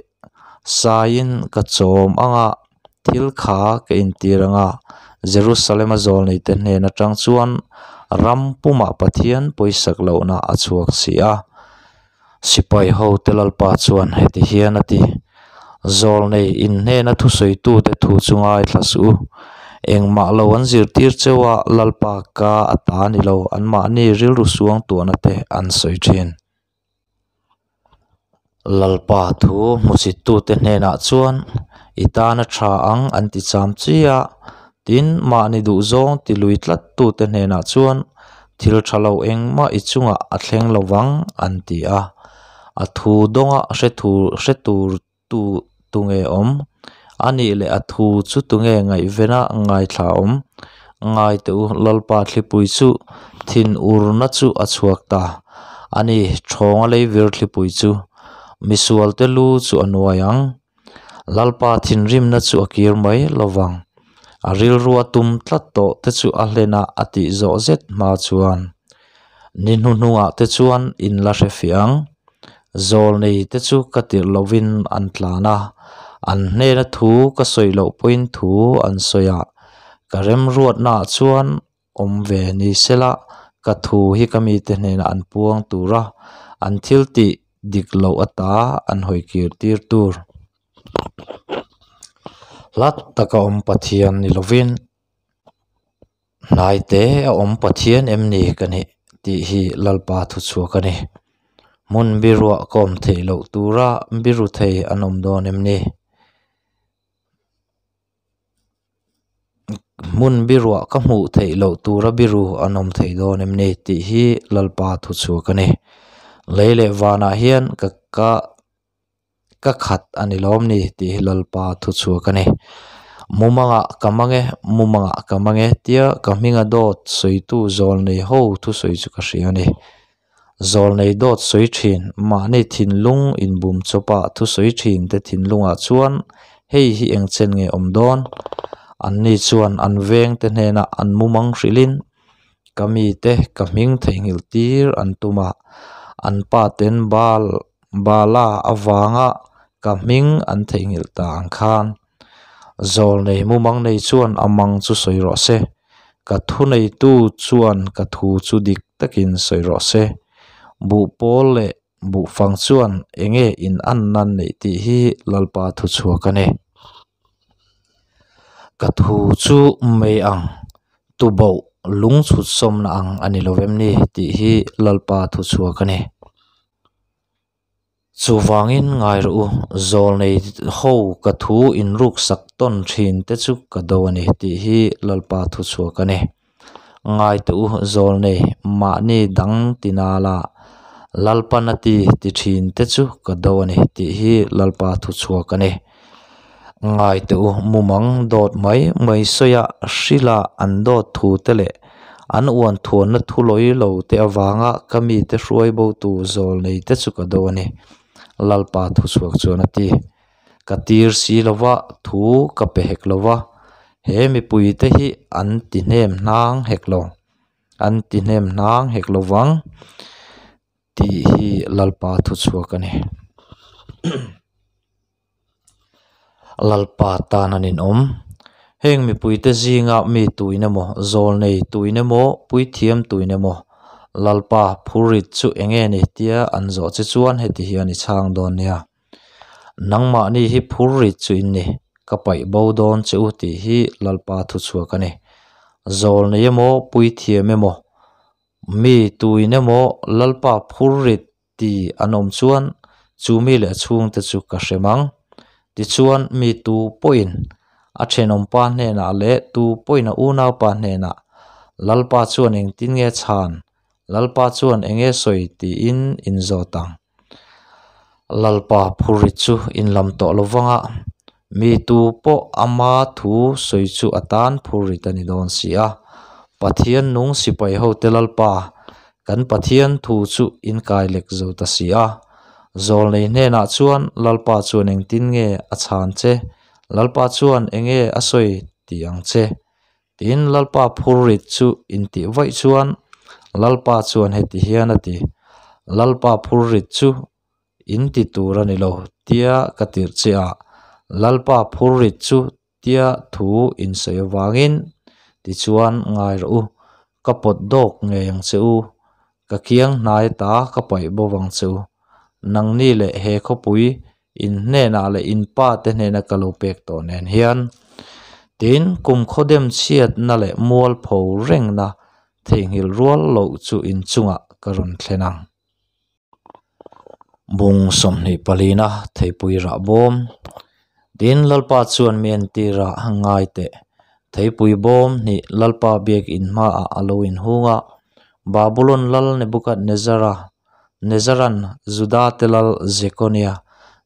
saiin ka chawm ang a, thil kha ka intir ang a, Jerusalem-a zawlneite hnen atang chuan ram pumah Pathian pawisak lohna a chhuak si a. Sipai hote Lalpa chuan heti hian a ti, Zawlnei in hnena thusawitute thu chu ngaithla suh u. Engmah lo an zirtir cheu a, Lalpa ka a ta ni lo, anmahni rilru suang tuahna te an sawi thin. Lalpa thu hmusittute hnenah chuan i tan a tha ang an ti cham chi a, tin mahni duhzawng ti lui tlattute hnenah chuan thil tha lo engmah i chungah a thleng lo vang an ti a. A thu dawnga hre hre tur tu tunge awm? A nih leh a thu chu tunge ngaihvena ngaithla awm? Ngai teh u, Lalpa thlipui chu thinurna chu a chhuak ta. A ni, thawnga leivir thlipui chu misualte lu chu a nuai ang. Lalpa thinrimna chu a kir mai lo vang. A rilrua tum tlat tawh te chu a hlenah a tih zawh zet hma chuan ni hnuhnungah te chuan in la hre fiah ang. Zawlnei te chu ka tirh lovin an tlan a, an hnena thu ka sawi loh pawhin thu an sawi a, ka remruatnaah chuan awm ve ni sela ka thu hi ka mite hnenah an puang tur a, an thil tih dik loh ata an hawi kir tir tur. Hlat taka awm Pathian ni lovin. Hnai te a awm Pathian em ni ka nih tih hi Lalpa thuchhuak a ni. Hmun biruah ka awm theih loh tura biru thei an awm dawn em ni? Hmun biruah ka hmuh theih loh tura biru an awm thei dawn em ni tih hi Lalpa thuchhuak a ni. Lei leh vanah hian ka ka ka khat a ni lawm ni tih hi Lalpa thuchhuak a ni. Mumangah ka mang e, mumangah ka mang e tia ka hminga dawt sawitu zawlnei ho thusawi chu ka hria a ni. Zawlnei dawt sawi thin, mahni thinlung inbum chawpa thusawi thin te thinlungah chuan hei hi eng chen nge awm dawn? Anni chuan an vengte hnenah an mumang hrilhin ka mite ka hming theihnghilh tir an tum a, an paten Baal Baala avanga ka hming an theihnghilh ta ang khan. Zawlnei mumang nei chuan a mang chu sawi rawh se, ka thuneitu chuan ka thu chu dik takin sawi rawh se. Buh pawl leh buhfang chuan enge in an nan neih tih hi Lalpa thuchhuak a ni. Ka thu chu mei ang, tuboh lung chhut sawmna ang a ni lo vem ni tih hi Lalpa thuchhuak a ni. Chuvangin ngai rawh u, zawlnei ho ka thu inruksak tawn thin te chu ka do a ni tih hi Lalpa thuchhuak a ni. Ngai teh u, zawlnei mahni dang tinala Lalpan a ti ti thin te chu ka do a ni tih hi Lalpa thuchhuak a ni. Ngai teh u, mumang dawt mai mai sawiah hrila an dawt thu te leh an uan thuanna thu lawi lo te avanga ka mite hruai botu zawl nei te chu ka do a ni, Lalpa thuchhuak chuan a ti. Ka tir si lo va, thu ka pe hek lo va, he mipuite hi an ti hnem hnang hek lo, an ti hnem hnang hek lo vang. Tih hi Lalpa thuchhuak a ni. Lalpa tan an inawm. Heng mipuite zinga mi tuin emaw, zawlnei tuin emaw, puithiam tuin emaw, Lalpa phurrit chu enge ni tia an zawh che chuan heti hian i chhang dawn nia. Nangmahni hi phurrit chu in ni, ka paih bo dawn che u tih hi Lalpa thuchhuak a ni. Zawlnei emaw, puithiam emaw, Mi tuin emaw Lalpa phurrit ti an awm chuan chu mi leh a chhungte chu ka hrem ang. Tichuan, mi tu pawhin a thenawmpa hnenah leh tu pawhin a unaupa hnenah, Lalpa chuan engtin nge chhan? Lalpa chuan eng nge sawi? tiin in zawt ang. Lalpa phurrit chu in lam tawh lo vang a, mi tu pawh ama thu sawi chu a tan phurrit a ni dawn si a. Pathian nung sipai hote Lalpa, kan Pathian thu chu in kai lek zo ta si a. Zawlnei hnenah chuan Lalpa chuan engtin nge a chhan che? Lalpa chuan enge a sawi ti ang che? Tin, Lalpa phurrit chu intih vaih chuan Lalpa chuan heti hian a ti, Lalpa phurrit chu in ti tur a ni lo tia ka tirh che a, Lalpa phurrit chu tia thu in sawi avangin tichuan ngai rawh u, ka pawt dawk ngei ang che u, ka kiang hnai ta ka paih bo vang che u, nangni leh he khawpui In hnenah leh in pa te hnena ka lo pek tawh nen hian tin kum khaw dem chhiatna leh mualpho rengna theihnghilh rual loh chu in chungah ka rawn thlen ang. Bung 24na theipui rah bawm Tin Lalpa chuan mi entir a ngai teh. Theipui bawm hnih Lalpa biakin hmaah a lo inhung a, Babulon lal Nebukadnezara Nezaran Juda te lal Jekonia,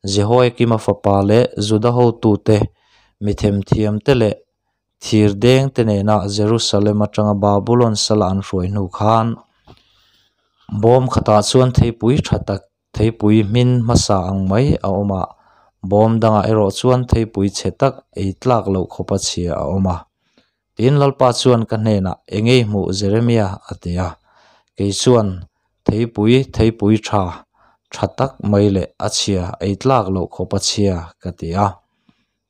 Jehoiakima fapa leh Juda hotute, mi themthiamte leh thirdengte nena Jerusalem atanga Babulon sala an hruai hnu khan bawm khatah chuan theipui tha tak, theipui hmin hmasa ang mai a awm a, bawm dangah erawh chuan theipui chhe tak ei tlak loh khawpa chhia a awm a. Tin, Lalpa chuan ka hnenah, Engei hmuh Jeremia? a ti a. Kei chuan, Theipui, theipui tha, tha tak mai leh a chhia, ei tlak loh khawp a chhia, ka ti a.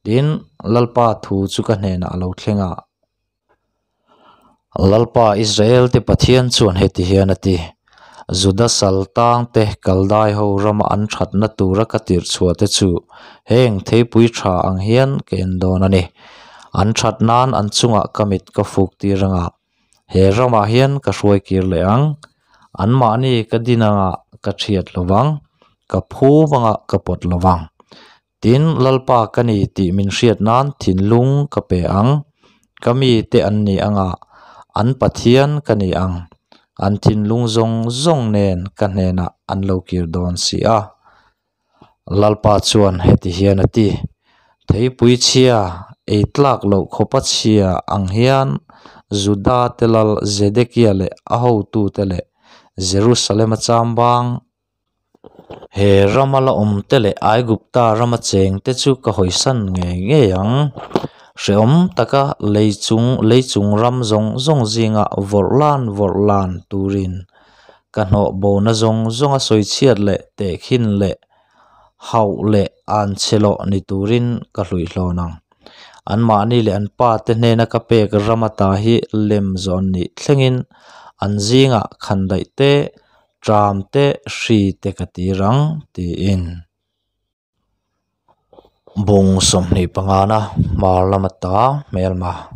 Tin, Lalpa thu chu ka hnenah a lo thleng a. Lalpa Israelte Pathian chuan heti hian a ti, Juda sal tangte Kaldai ho rama an thatna tura ka tirh chhuah te chu heng theipui tha ang hian ka en dawn a ni. An that nan an chungah ka mit ka fuk tir anga. He ramah hian ka hruai kir leh ang. Anmahni ka din anga ka thiat lo vang, ka phum anga ka pawt lo vang. Tin, Lalpa ka ni tih min hriat nan thinlung ka pe ang. Ka mite an ni anga an Pathian ka ni ang. An thinlung zawng zawng nen ka hnenah an lo kir dawn si a. Lalpa chuan heti hian a ti, Theipui chhia, ei tlak loh khawpa chhia ang hian Juda te lal Zedekia leh a hotute leh Jerusalema chambang, he rama la awmte leh Aigupta rama chengte chu ka hawisan ngei ngei ang. Hrehawm taka lei chung lei chung ram zawng zawng zinga vawrh lan vawrh lan turin ka hnawh bona zawng zawnga sawichhiat leh tehkhin leh hauh leh an chhe lawh ni turin ka hluihlawn ang. Anmahni leh an pa te hnena ka pek ram ata hi lem zawn nih thlengin an zingah khandaih te, tram te, hri te ka tir ang, tiin. Bung 25 na hmar lama ta hmelma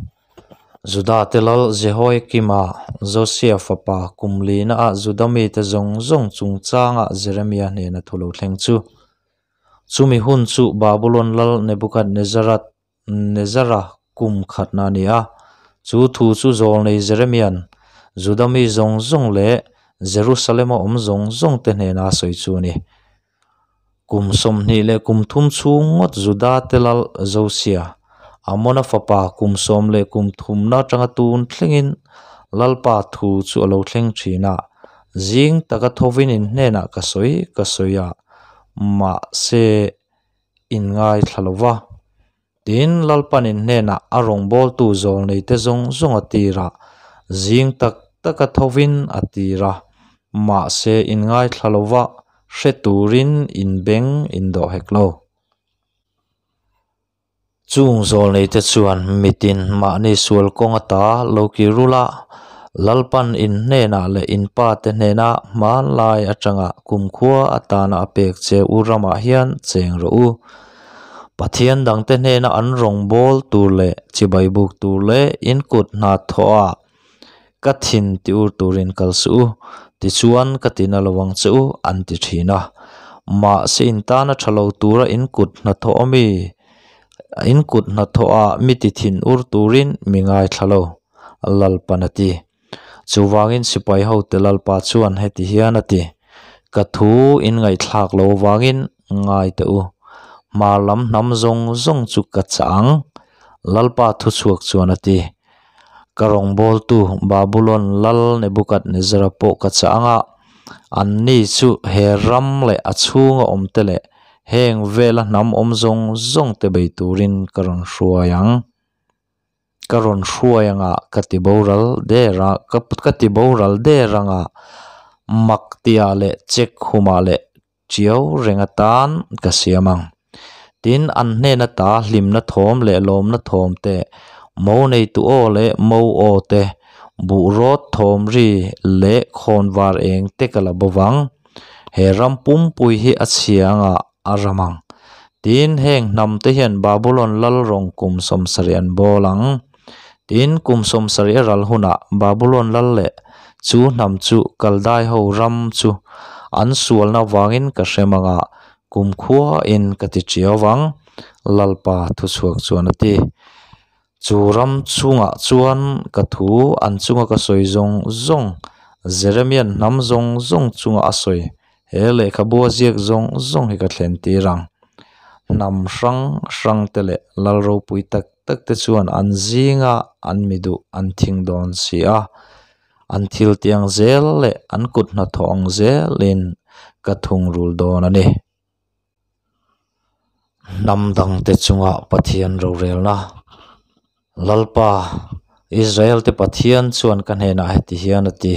Juda te lal Jehoiakima, Josia fapa kum lina ah Juda mite zawng zawng chungchanga Jeremia hnena thu lo thleng chu. Chumi hun chu Babulon lal Nebukadnezzara Nezara kum khatna a ni a. Chu thu chu zawlnei Jeremia'n Juda mi zawng zawng leh Jerusalema awm zawng zawngte hnena a sawi chu a ni. Kum 23 chhung ngawt Juda te lal Josia, Amona fapa kum 13 na atanga tun thlengin Lalpa thu chu a lo thleng thin a, zing taka thovin in hnenah ka sawi ka sawi a, mahse in ngaithla lo va. Tin, Lalpan in hnenah a rawngbawltu zawlneite zawng zawng a tir a, zing tak taka thovin a tir a, mahse in ngaithla lo va, hre turin in beng in dawh hek lo. Chung zawlneite chuan mitin mahni sual kawng ata lo kir rul a, Lalpan in hnenah leh in pate hnena hmanlai atanga kumkhua atana a pek che u ramah hian cheng rawh u. Pathian dangte hnena an rawngbâwl tûr leh chibai bûk tûr leh in kut hna thawhah ka thin ti ur tûrin kal suh u, tichuan ka ti na lo ang che u, an ti ṭhîn a. Mahse in tâna ṭha lo tûra in kut hnathawh ami, in kut hnathawhah mi ti thin ur tûrin mi ngaithla lo, Lalpan a ti. Chuvangin sipai hote Lalpa chuan heti hian a ti, Ka thu in ngaihthlak lo avangin ngai teh u. Hmar lam hnam zawng zawng chu ka chah ang, Lalpa thuchhuak chuan a ti. Ka rawngbawltu Babulon lal Nebukadnezara pawh ka chah ang a, anni chu he ram leh a chhunga awmte leh heng vela hnam awm zawng zawngte bei turin ka rawn hruai ang. Ka rawn hruai anga ka ti boral der a, ka ti boral der anga mak tia leh chek khumah leh tiau reng atan ka siam ang. Tin, an hnen ata hlimna thawm leh lawmna thawm te, mo neitu aw leh mo aw te, buh rawt thawm ri leh khawnvar eng te ka la bovang. He ram pumpui hi a chhia anga a ram ang. Tin, heng hnam te hian Babulon lal rawng kum 70 an bawl ang. Tin, kum 70 a ral hunah Babulon lal leh chu hnam chu Kaldai ho ram chu an sualna vangin ka hrem anga kumkhuain ka ti tiau vang, Lalpa thuchhuak chuan a ti. Chu ram chungah chuan ka thu an chunga ka sawi zawng zawng, Jeremia'n hnam zawng zawng chunga a sawi he lehkhabu a ziak zawng zawng hi ka thlen tir ang. Hnam hrang hrang te leh lal ropui tak tak te chuan an zinga an mi duh an thing dawn si a, an thil tih ang zel leh an kut hnathawh ang zelin ka thungrul dawn a ni. Hnam dangte chunga Pathian rorelna Lalpa, Israel-te Pathian chuan ka hnenah heti hian a ti,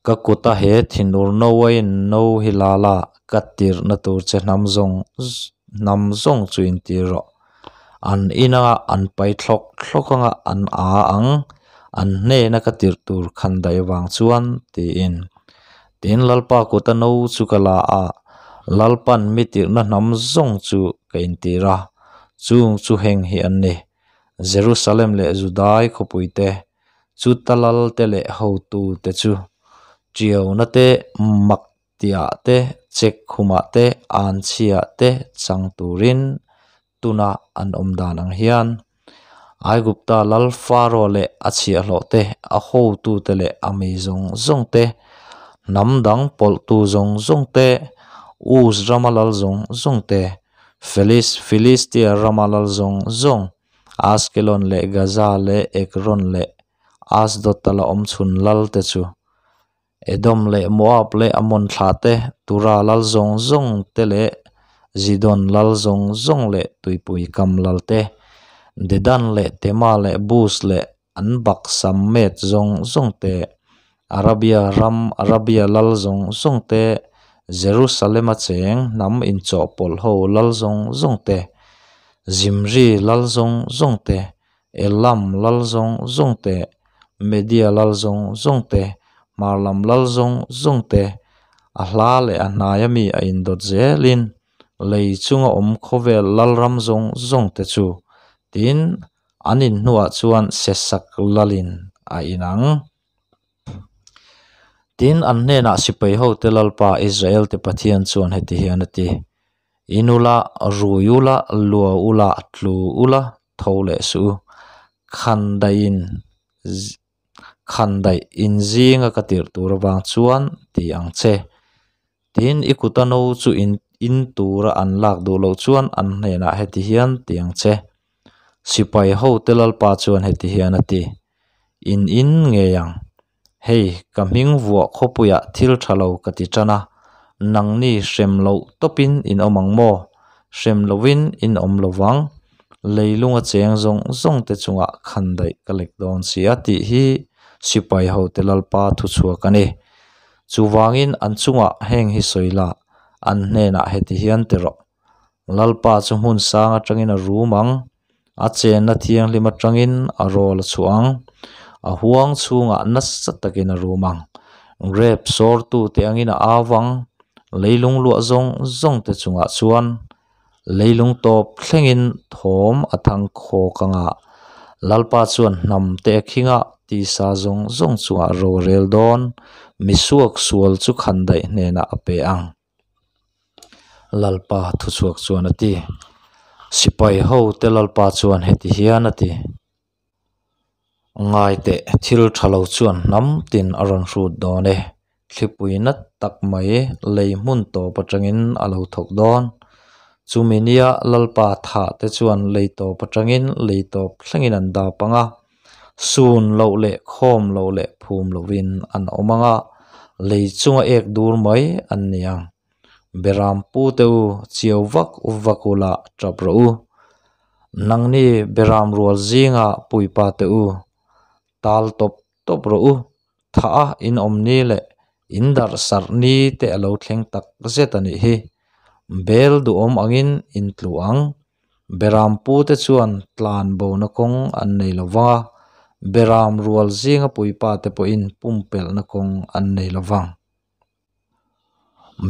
Ka kuta he thinur no aiin no hi la la, ka tirhna tur che hnam zawng hnam zawng chu intir rawh. An in anga an pai thlawk thlawk anga an a ang, an hnena ka tirh tur khan daih avang chuan, tiin. Tin, Lalpa kuta no chu ka la a, Lalpan mi tirhna hnam zawng chu ka intir a, chung chu heng hi an ni, Jerusalem leh Judai khawpuite. Chuta lalte leh hotute chu ṭiauna te, mak tihah te, chek khumah te, anchhiah te chang turin tuna an awm dan ang hian Aigupta lal Faro leh a chhiahhlawh te, a hotute leh a mi zawng zawng te, hnam dang pawlhtu zawng zawng te, Uz rama lal zawng zawng te, Felis Filistia rama lal zawng zawng, Askelon leh Gaza leh Ekron leh Asdod-a la awm chhun lal te chu Edom leh Moab leh Ammon thlah te, Tura lal zawng zawng te leh Zidon lal zawng zawng leh tuipui kam lal te, Dedan leh Tema leh Buz leh an baksam met zawng zawng te, Arabia ram Arabia lal zawng zawng te, Jerusalem-a cheng hnam inchawhpawlh ho lal zawng zawng te, Zimri lal zawng zawng te, Elam lal zawng zawng te, Media lal zawng zawng te, hmar lam lal zawng zawng te, a hla leh a hnaia mi a indawt zelin lei chunga awm khawvel lalram zawng zawng te chu tin an inhnuah chuan Sesak lalin a inang. Tin, an hnenah sipai hote Lalpa Israelte Pathian chuan heti hian a ti, In ula, rui ula, lua ula, tlu ula, tho leh suh u. Khandaihin khandaih inzinga ka tirh tur avang chuan ti ang che. Tin, i kuta no chu in in tura an lak duh loh chuan an hnenah heti hian ti ang che. Sipai hote Lalpa chuan heti hian a ti, In in ngei ang. Hei, ka hming vuah khawpuiah thil tha lo ka ti tan a, nangni hrem loh tawpin in awm ang maw? Hrem lovin in awm lo vang. Leilunga cheng zawng zawng te chungah khandaih ka lek dawn si a tih hi sipai hote Lalpa thuchhuak a ni. Chuvangin an chungah heng hi sawi la, an hnenah heti hian ti rawh. Lalpa chu hmun sang atangin a rum ang, a chenna thianghlim atangin a rawl a chhuah ang, a huang chhungah nasa takin a rum ang. Grape sawrtute angin a au ang, leilung luah zawng zawng te chungah chuan leilung tawp thlengin thawm a thang khawk ang a, Lalpa chuan hnam te a khing a, tisa zawng zawng chungah ro a rel dawn, misuak sual chu khandaih hnenah a pe ang. Lalpa thuchhuak chuan a ti. Sipai ho te Lalpa chuan heti hian a ti. Ngai teh, thil tha lo chuan hnam tin a rawn hrut dawn e. Thlipui nat tak mai lei hmun tawp atangin a lo thawk dawn. Chumi nia Lalpa thah te chuan lei tawp atangin lei tawp thlengin an dap ang a. Sun loh leh khawm loh leh phum lovin an awm ang a, lei chunga ek dur mai an ni ang. Beram pu te u, chiau vak vak ula tap rawh u. Nangni beram rual zinga puipa te u, tal tawp tawp rawh u. Thah a in awm ni leh in darh sarh ni te a lo thleng tak zet a nih hi. Bel duhawm angin in tlu ang. Beram pute chuan tlan bona kawng an nei lo vang a, beram rual zinga puipa te pawhin pumpelhna kawng an nei lo vang.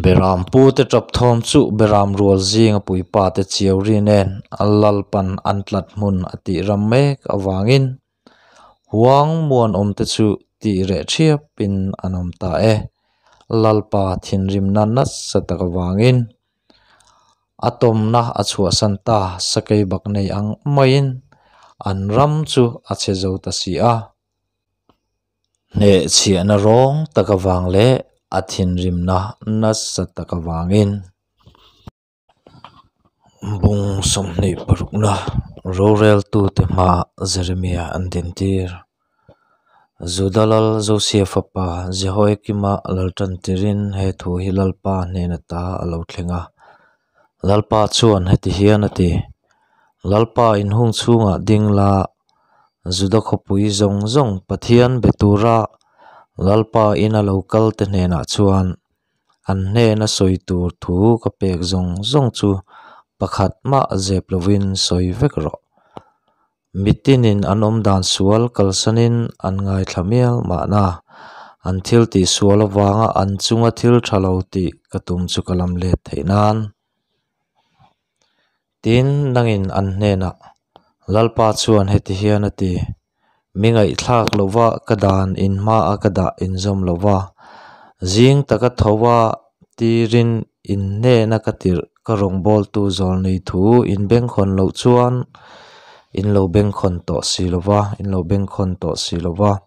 Beram pute tap thawm chu beram rual zinga puipa te chiau ri nen Lalpan an tlat hmun a tih ram mek avangin Huang muanawmte chu tih reh thiapin an awm ta e. Lalpa thinrimna nasa tak avangin a tawmna a chhuahsan ta sakei bak nei ang maiin an ram chu a chhe zo ta si a. Hnehchhiahna rawng tak avang leh a thinrimna nasa tak avangin. Bung 26na roreltute hmaah Jeremia an dintir. Juda lal Josia fapa Jehoiakima lal tantirin he thu hi Lalpa hnen ata a lo thleng a. Lalpa chuan heti hian a ti, Lalpa inhung chhungah ding la, Juda khawpui zawng zawng Pathian be tura Lalpa ina lo kalte hnenah chuan An hnena sawi tur thu ka pek zawng zawng chu pakhat mah zep lovin sawi vek rawh. Mitinin an awm dan sual kalsanin an ngaithla mial mahna, an thil tih sual avanga an chunga thil tha lo tih ka tum chu ka lam let theih nan. Tin, nangin an hnenah, Lalpa chuan heti hian a ti, Mi ngaihthlak lova ka dan in hmaa ka dah in zawm lova, zing taka tho a tirin in hnena ka tirh ka rawngbawltu zawlnei thu in bengkhawn loh chuan in lo bengkhawn tawh si lova, in lo bengkhawn tawh si lova.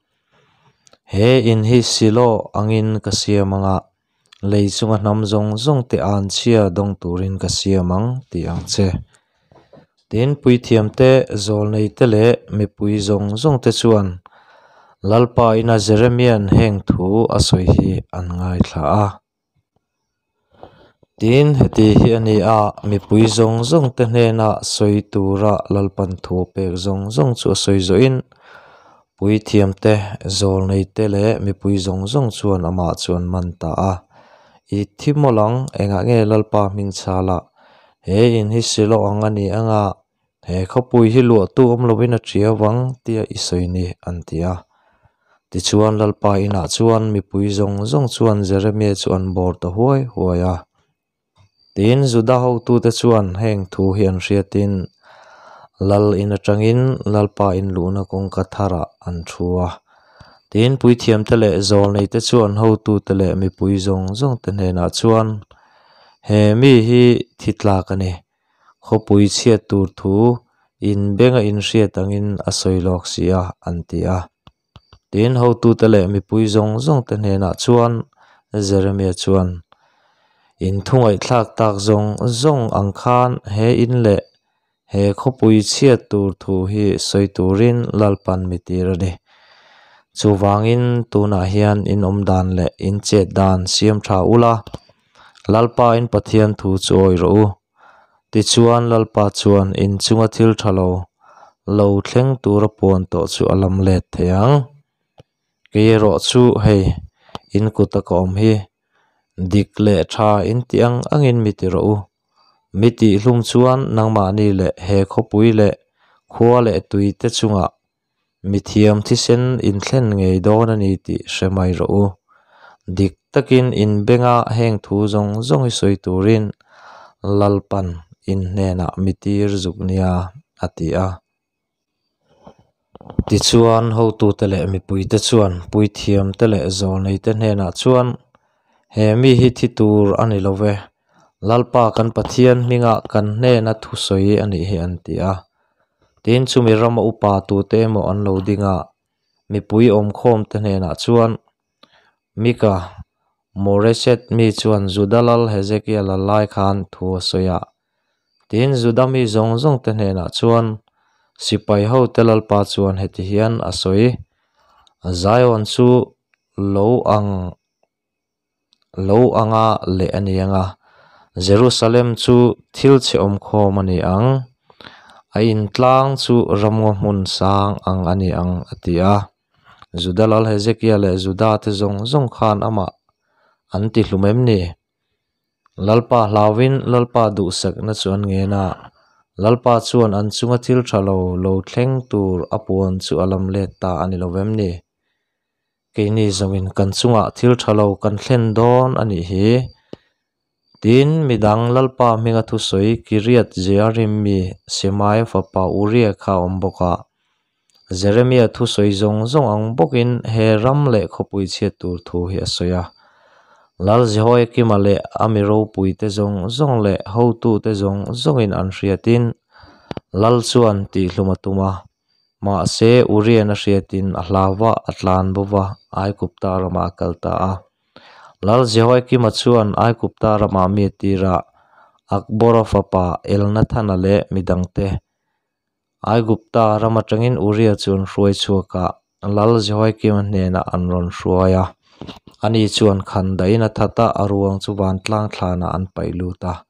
He in hi Silo angin ka siam anga, lei chunga hnam zawng zawng te anchhia dawng turin ka siam ang tih ang che. Tin, puithiamte, zawlneite leh mipui zawng zawngte chuan Lalpa ina Jeremia'n heng thu a sawi hi an ngaithla a. Tin, heti hi a ni a, mipui zawng zawngte hnena sawi tura Lalpan thu a pek zawng zawng chu a sawi zawhin, puithiamte, zawlneite leh mipui zawng zawng chuan amah chu an man ta a. I thi mawlh ang, engah nge Lalpa hming chhala he in hi Silo ang a ni anga he khawpui hi luahtu awm lovin a ṭiau vang tia i sawi ni, an ti a. Tichuan Lalpa inah chuan mipui zawng zawng chuan Jeremia chu an bawr ta huai huai a. Tin, Juda hotute chuan heng thu hi an hriatin Lal in atangin Lalpa in luhna kawngka tharah an thu a. Tin, puithiamte leh zawlneite chuan hotute leh mipui zawng zawngte hnenah chuan, He mi hi thi tlak a ni. Khawpui chhiat tur thu in benga inhriat angin a sawi lawk si a, an ti a. Tin, hotute leh mipui zawng zawngte hnenah chuan Jeremia chuan, In thungaihthlak tak zawng zawng ang khan he in leh he khawpui chhiat tur thu hi sawi turin Lalpan mi tir a ni. Chuvangin tunah hian in awm dan leh in chet dan siam tha ula, Lalpa in Pathian thu chu awih rawh u. Tichuan Lalpa chuan in chunga thil tha lo lo thleng tura puan tawh chu a lam let thei ang. Kei erawh chu hei, in kuta ka awm hi, dik leh tha in tih ang angin mi ti rawh u. Mi tih hlum chuan nangmahni leh he khawpui leh khua leh tui te chungah mithiam thisen in thlen ngei dawn a ni tih hre mai rawh u. Dik takin in benga heng thu zawng zawng hi sawi turin Lalpan in hnenah mi tir zuk nia, a ti a. Tichuan, hotute leh mipuite chuan puithiamte leh zawlneite hnenah chuan, He mi hi thi tur a ni lo ve, Lalpa kan Pathian hmingah kan hnena thusawi a nih hi an ti a. Tin, chumi rama upa tute emaw an lo ding a, mipui awmkhawmte hnenah chuan, Mika, Moreshet mi chuan Juda lal Hezekia lal lai khan thu a sawi a. Tin, Juda mi zawng zawngte hnenah chuan sipai hote lalpa chuan heti hian a sawi, Zion chu lo ang lo anga leh a ni ang a, Jerusalem chu thil chhe awmkhawm a ni ang, a intlang chu ramngaw hmun sang ang a ni ang, a ti a. Juda lal Hezekia leh Juda te zawng zawng khan amah an ti hlum em ni? Lalpa hlauin Lalpa duhsakna chu an ngen a, Lalpa chuan an chunga thil tha lo lo thleng tur a puan chu a lam let ta a ni lo vem ni? Keini zawngin kan chungah thil tha lo kan thlen dawn a nih hi. Tin, midang Lalpa hminga thusawi Kiriat Jearim mi Shemaia fapa Uria kha a awm bawk a. Jeremia thusawi zawng zawng ang bawkin he ram leh khawpui chhiat tur thu hi a sawi a. Lal Jehoiakima leh a mi ropuite zawng zawng leh hotute zawng zawngin an hriatin Lal chuan tihhlum a tum a. Mahse, Urian a hriatin a hlau va, a tlan bo va, Aigupta ramah a kal ta a. Lal Jehoiakima chuan Aigupta ramah mi a tir a, Akbora fapa Elnathana leh midangte Aigupta ram atangin Uria chu an hruai chhuak a, Lal Jehoiakima hnenah an rawn hruai a. Ani chuan khan dahin a that a, a ruang chu vantlang thlanah an paih lut a.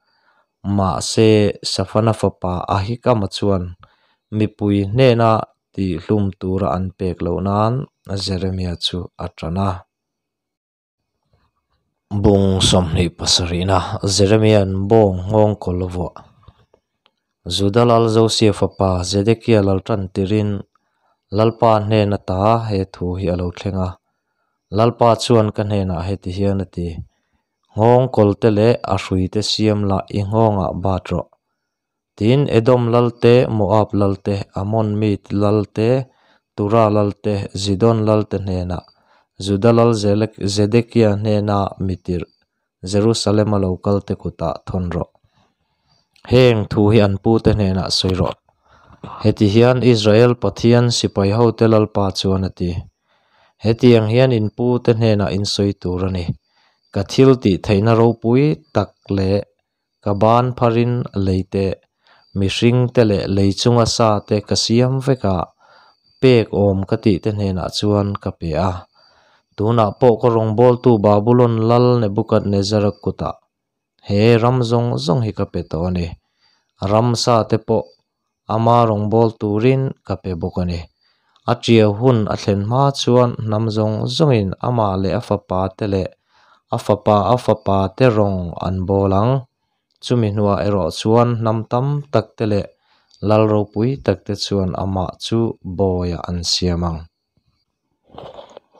Mahse, Safana fapa Ahikama chuan mipui hnena tihhlum tura an pek loh nan Jeremia chu a tan a. Bung 27-na Jeremia'n bawng nghawng kawl a vuah. Juda lal Josia fapa Zedekia lal tan tirin Lalpa hnen ata he thu hi a lo thleng a. Lalpa chuan ka hnenah heti hian a ti, Nghawng kawlte leh a hruite siam la i nghawngah bat rawh. Tin, Edom lal te, Moab lal te, Ammon mi lal te, Tura lalte, Zidon lalte hnenah, Juda lal Zedekia hnena mi tirh Jerusalema lo kalte kutah thawn rawh. Heng thu hi an pute hnenah sawi rawh. Heti hian Israel Pathian sipai hote Lalpa chuan a ti, Hetiang hian in pute hnenah in sawi tur a ni. Ka thil tih theihna ropui tak leh ka ban pharin lei te, mihring te leh lei chunga sa te ka siam vek a, pek awm ka tih te hnenah chuan ka pe a. Tunah pawh ka rawngbawltu Babulon lal Nebukadnezara kutah he ram zawng zawng hi ka pe tawh a ni. Ramsa te pawh ama rawngbâwl tûrin ka pe bawk a ni. A ṭiau hun a thlen hma chuan hnam zawng zawngin amah leh a fapa te leh a fapa a fapa te rawng an bâwl ang. Chumi hnuah erawh chuan hnam tam tak te leh lal ropui tak te chuan amah chu bawiah an siam ang.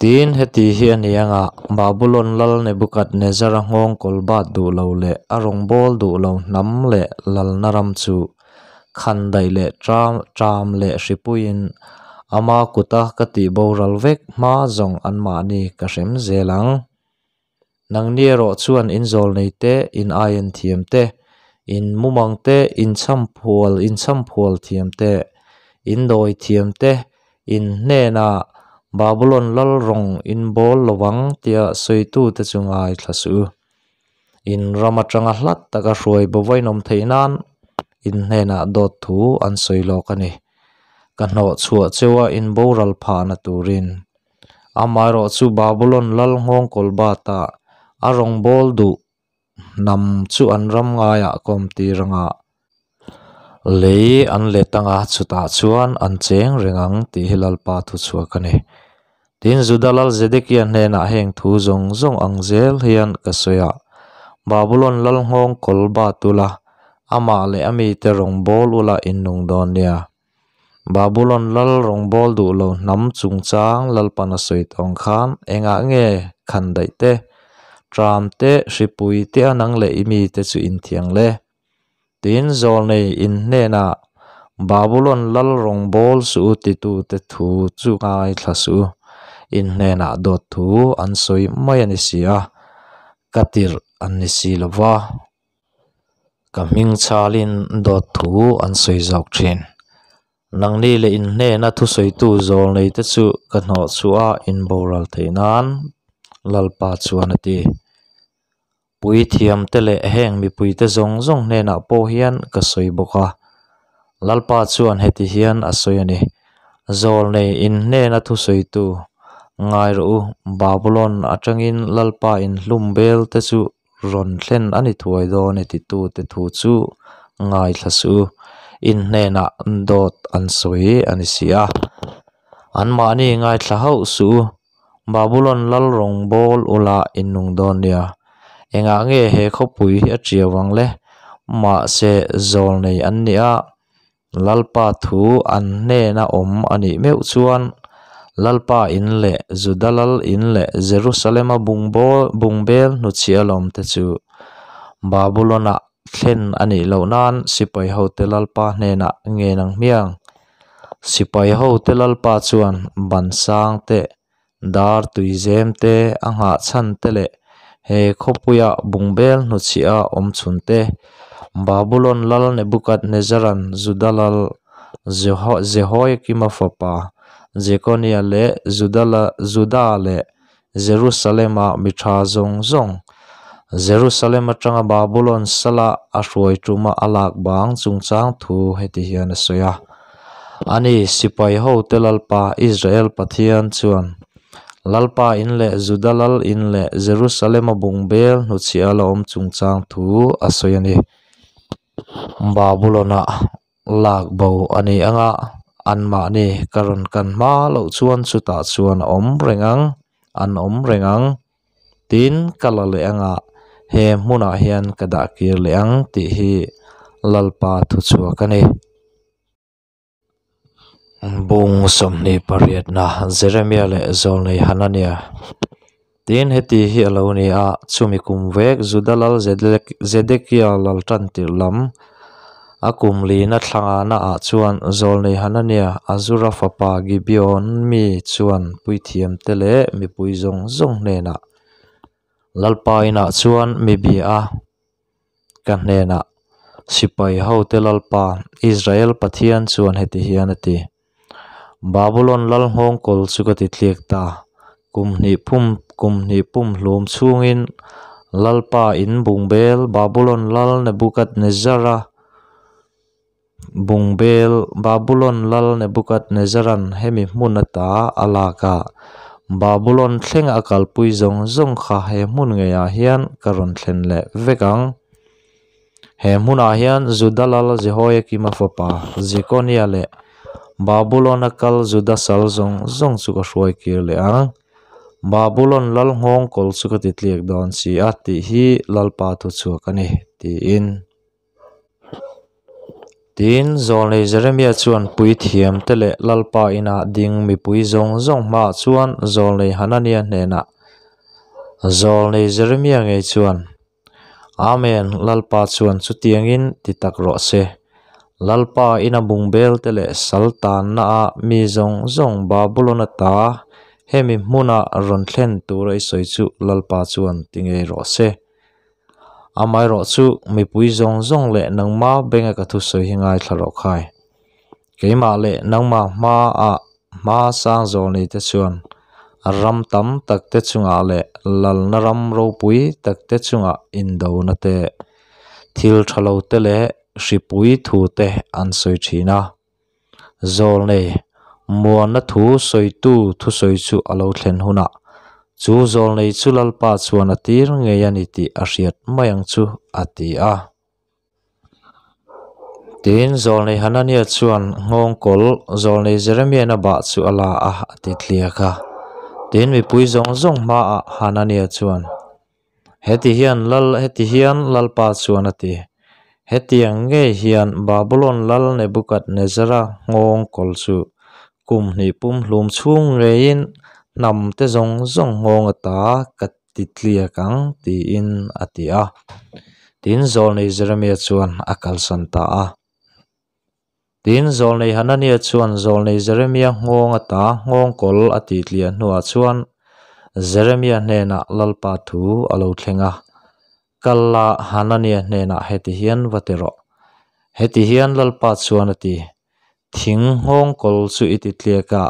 Tin, heti hi a ni anga, Babulon lal Nebukadnezzara nghawng kawl bat duh lo leh a rawngbâwl duh lo hnam leh lalna ram chu khandaih leh ṭam leh hripuiin ama kuta ka tih boral vek hma zawng anmahni ka hrem zel ang. Nangni erawh chuan in zawlnei te, in aien thiam te, in mumang te, in chhamphual in chhamphual thiam te, in dawi thiam te, in hnenah Babulon lal rawng in bawl lovang tia sawitute chu ngaithla suh u. In ram atanga hlat taka hruai bawvain awm theih nan in hnenah dawt thu an sawi lawk a ni. Ka hnawh chhuah cheuha in boral phahna turin Amaherawh chu Babulon lal nghawng kawl bata a rawngbâwl duh hnam chu an ram ngaiah kawm tir anga lei an let anga chutah chuan an cheng reng ang tih hi Lalpa thu chhuak a ni. Tin, Juda lal Zedekia hnenah heng thu zawng zawng ang zel hian ka sawi a, Babulon lal nghawng kawl bat ula, amah leh a mite rawngbâwl ula in nung dawn nia. Babulon lal rawngbâwl duh lo hnam chungchâng Lalpan a sawi tawh ang khân engah nge khandaih te, ṭam te, hripui te a nang leh i mite chu in thiang le? Tiin zawlnei in hnênah Babulon lal rawngbâwl suh u titute thu chu ngaithla suh u, in hnênah dawt thu an sawi mai a ni si a, ka tirh an ni si lo va. Ka hming chhalin dawt thu an sawi zawk thin. Nangni leh in hnena thusawitu zawlnei te chu ka hnawh chhuah a in boral theih nan, Lalpa chuan a ti. Puithiam te leh heng mipui te zawng zawng hnenah pawh hian ka sawi bawk a. Lalpa chuan heti hian a sawi a ni, Zawlnei in hnena thusawitu, ngai rawh u, Babulon atangin Lalpa in hlum bel te chu rawn thlen a ni thuai dawn e titute thu chu ngaithla suh u, in hnenah dawt an sawi a ni si a. Anmahni ngaithla hauh suh u, Babulon lal rawng bawl ula in nung dawn nia. Engah nge he khawpui hi a ṭiau ang le? Mahse, zawlnei an ni a, Lalpa thu an hnena awm a nih meuh chuan Lalpa in leh Juda lal in leh Jerusalema bungbel hnuchhiah lawm te chu Babulon-ah thlen a nih loh nan sipai hote Lalpa hnenah ngen ang hmiang. Sipai hote Lalpa chuan ban sang te, dar tuizem te, a nghah chhan te leh he khawpuia bungbel hnuchhiah awm chhun te, Babulon lal Nebukadnezaran Juda lal Jehoiakima fapa Jekonia leh Juda leh Jerusalema mi tha zawng zawng Jerusalem atanga Babulon sala a hruai tuma a lak bang chungchang thu heti hian a sawi a, Ani, sipai hote Lalpa, Israel Pathian chuan Lalpa in leh Juda lal in leh Jerusalema bungbel hnuchhiah la awm chungchang thu a sawi a ni. Babulon-ah lak bo a ni ang a, anmahni ka rawn kan hma loh chuan chutah chuan a awm reng ang, an awm reng ang. Tin, ka la leh ang a, he hmunah hian ka dah kir leh ang tih hi Lalpa thuchhuak a ni. Bung 28na Jeremia leh Zawlnei Hanania Tin, heti hi a lo ni a, chumi kum vek Juda lal Zedekia lal tan tirh lam A kum lina thla ngana-ah chuan zawlnei Hanania, Azura fapa Gibeon mi chuan puithiamte leh mipui zawng zawng hnenah, Lalpa inah chuan mi bia a, ka hnenah, Sipai hote Lalpa, Israel Pathian chuan heti hian a ti, Babulon lal nghawngkawl chu ka ti tliak ta, kum hnih pum kum hnih pumhlum chhungin Lalpa in bungbel Babulon lal Nebukadnezzara bungbel Babulon lal Nebukadnezzaran hemi hmun ata a lak a, Babulon thleng a kalpui zawng zawng kha he hmun ngeiah hian ka rawn thlen leh vek ang. He hmunah hian Juda lal Jehoiakima fapa Jekonia leh Babulon-a kal Juda sal zawng zawng chu ka hruai kir leh ang. Babulon lal nghawngkawl chu ka ti tliak dawn si a tih hi Lalpa thuchhuak a ni, tiin. Tin, Zawlnei Jeremia chuan puithiamte leh Lalpa inah ding mipui zawng zawng hmaah chuan Zawlnei Hanania hnenah, Zawlnei Jeremia ngei chuan, Amen, Lalpa chuan chutiangin ti tak rawh se. Lalpa ina bungbel te leh sal tanna a mi zawng zawng Babulon ata hemi hmuna rawn thlen tura i sawi chu Lalpa chuan ti ngei rawh se. Amaherawh chu mipui zawng zawng leh nangma benga ka thusawi hi ngaithla rawh khai. Keimah leh nangmah hmaah hma sang zawlni te chuan ram tam tak te chungah leh lalna ram ropui tak te chungah indona te, thil tha lo te leh hripui thu te an sawi thin a. Zawlnei muanna thu sawitu thusawi chu a lo thlen hunah chu zawlnei chu Lalpa chuan a tir ngei a ni tih a hriat mai ang chu, a ti a. Tin, zawlnei Hanania chuan nghawngkawl zawlnei Jeremian-a bah chu a la a, a ti tliak a. Tin, mipui zawng zawng hmaah Hanania chuan, Heti hian lal, heti hian Lalpa chuan a ti, Hetiang ngei hian Babulon lal Nebukadnezzara nghawngkawl chu kum hnih pumhlum chhung ngeiin hnamte zawng zawng nghawng ata ka ti tliak ang, tiin a ti a. Tin, zawlnei Jeremia chuan a kalsan ta a. Tin, zawlnei Hanania chuan zawlnei Jeremia nghawng ata nghawngkawl a tih tliah hnuah chuan Jeremia hnenah Lalpa thu a lo thleng a, Kal la, Hanania hnenah heti hian va ti rawh. Heti hian Lalpa chuan a ti, Thing nghawngkawl chu i ti tliak a,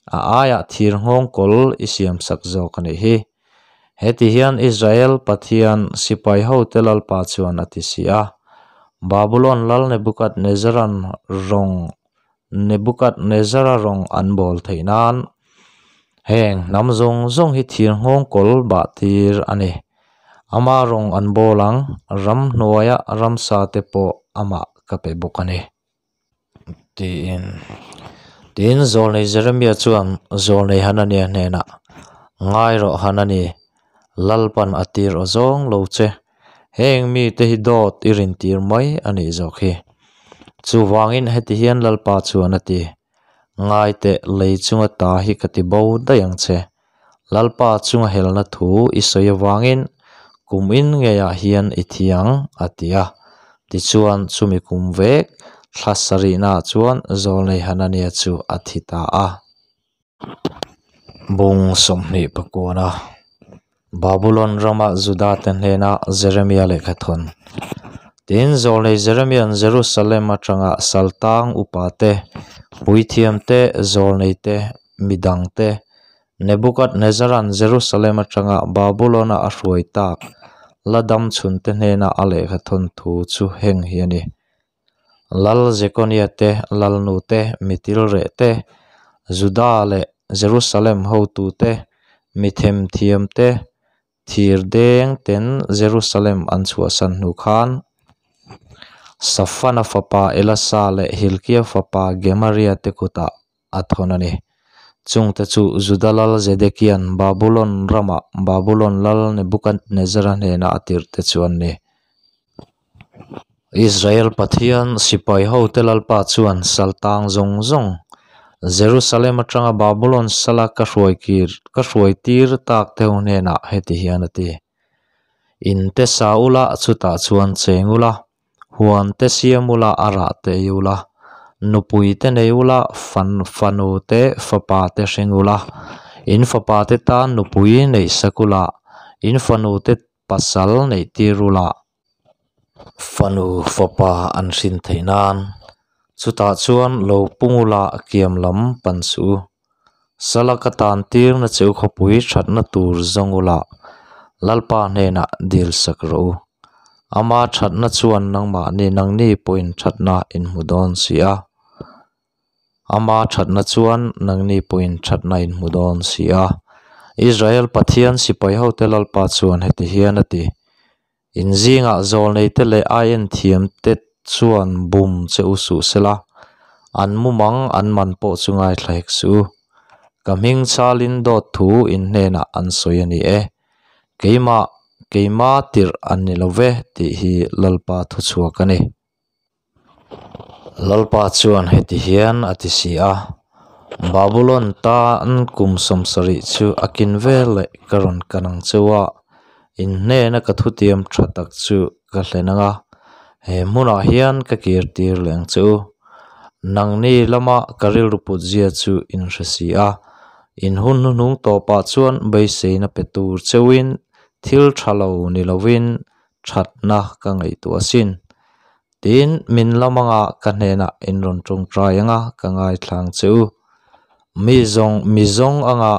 a aiah thir nghawngkawl i siamsak zawk a nih hi. Heti hian Israel Pathian sipai hote Lalpa chuan a ti si a, Babulon lal Nebukadnezaran rawng Nebukadnezara rawng an bawl theih nan heng hnam zawng zawng hi thir nghawngkawl bah tir a ni. Ama rawng an bawl ang, ramhnuaia ramsa te pawh amah ka pe bawk a ni. Tiin Tin, zawlnei Jeremia chuan zawlnei Hanania hnenah, Ngai rawh Hanani, Lalpan a tir aw zawng lo che, heng mite hi dawt i rintir mai a nih zawk hi. Chuvangin heti hian Lalpa chuan a ti, Ngai teh, lei chunga ta hi ka ti bo daih ang che. Lalpa chunga helna thu i sawi avangin kum in ngeiah hian i thi ang, a ti a. Tichuan, chumi kum vek thla sarihnaah chuan Zawlnei Hanania chu a thi ta a. Bung 20 pakuana Babulon rama Judate hnena Jeremia lehkhathawn. Tin, Zawlnei Jeremia'n Jerusalem atanga saltang upate, puithiamte, zawlneite, Mi dangte, Nebukadnezzara'n Jerusalem atanga Babulon-a a hruai tak la dam chhunte hnena a lehkha thawn thu chu heng hi a ni, Lal Jekonia te, Lalnu te, mitilreh te, Juda leh Jerusalem hotute, mi themthiam te, Thir deng ten Jerusalem an chhuahsan hnu khan Safana fapa Elasa leh Hilkia fapa Gemaria te kutah a thawn a ni. Chungte chu Juda lal Zedekia'n Babulon ramah Babulon lal Nebukadnezzara hnena a tirh te chu an ni. Israel Pathian sipai hote Lalpa chuan sal tang zawng zawng Jerusalem atanga Babulon sala ka hruai kir ka hruai tir tak te ho hnenah heti hian a ti, In te sa ula chutah chuan cheng ula. Huan te siam ula a rah te ei ula, nupui te nei ula, fan fanu te fapa te hring ula, in fapa te tan nupui neih sak ula, in fanu te pasal neih tir ula, fanu fapa an hrin theih nan chutah chuan lo pung ula kiam lam pan suh u. Sala ka tan tirna che u khawpui thatna tur zawng ula Lalpa hnenah dil sak rawh u. Ama thatna chuan nangmahni nangni pawhin thatna in hmu dawn si a. Ama thatna chuan nangni pawhin thatna in hmu dawn si a. Israel Pathian sipai hote Lalpa chuan heti hian a ti, In zingah zawlneite leh aien thiamte chuan bum che u suh sela, an mumang an man pawh chu ngaithla hek suh u. Ka hming chalin dawt thu in hnenah an sawi a ni e. Keimah, keima tirh an ni lo ve tih hi Lalpa thuchhuak a ni. Lalpa chuan heti hian a ti si a, Babulon tan kum 70 chu a kin vel leh ka rawn kan ang cheu a, in hnena ka thutiam tha tak chu ka hlen ang a, he hmunah hian ka kir tir leh ang che u. Nangni lama ka rilru put zia chu in hre si a, in hun hnuhnung tawpah chuan beiseina pe tur cheuin thil tha lo ni lovin thatna ka ngaihtuah asin. Tin, min lam anga ka hnenah in rawn tawngtai anga ka ngaithla ang che u. Mi zawng mi zawng anga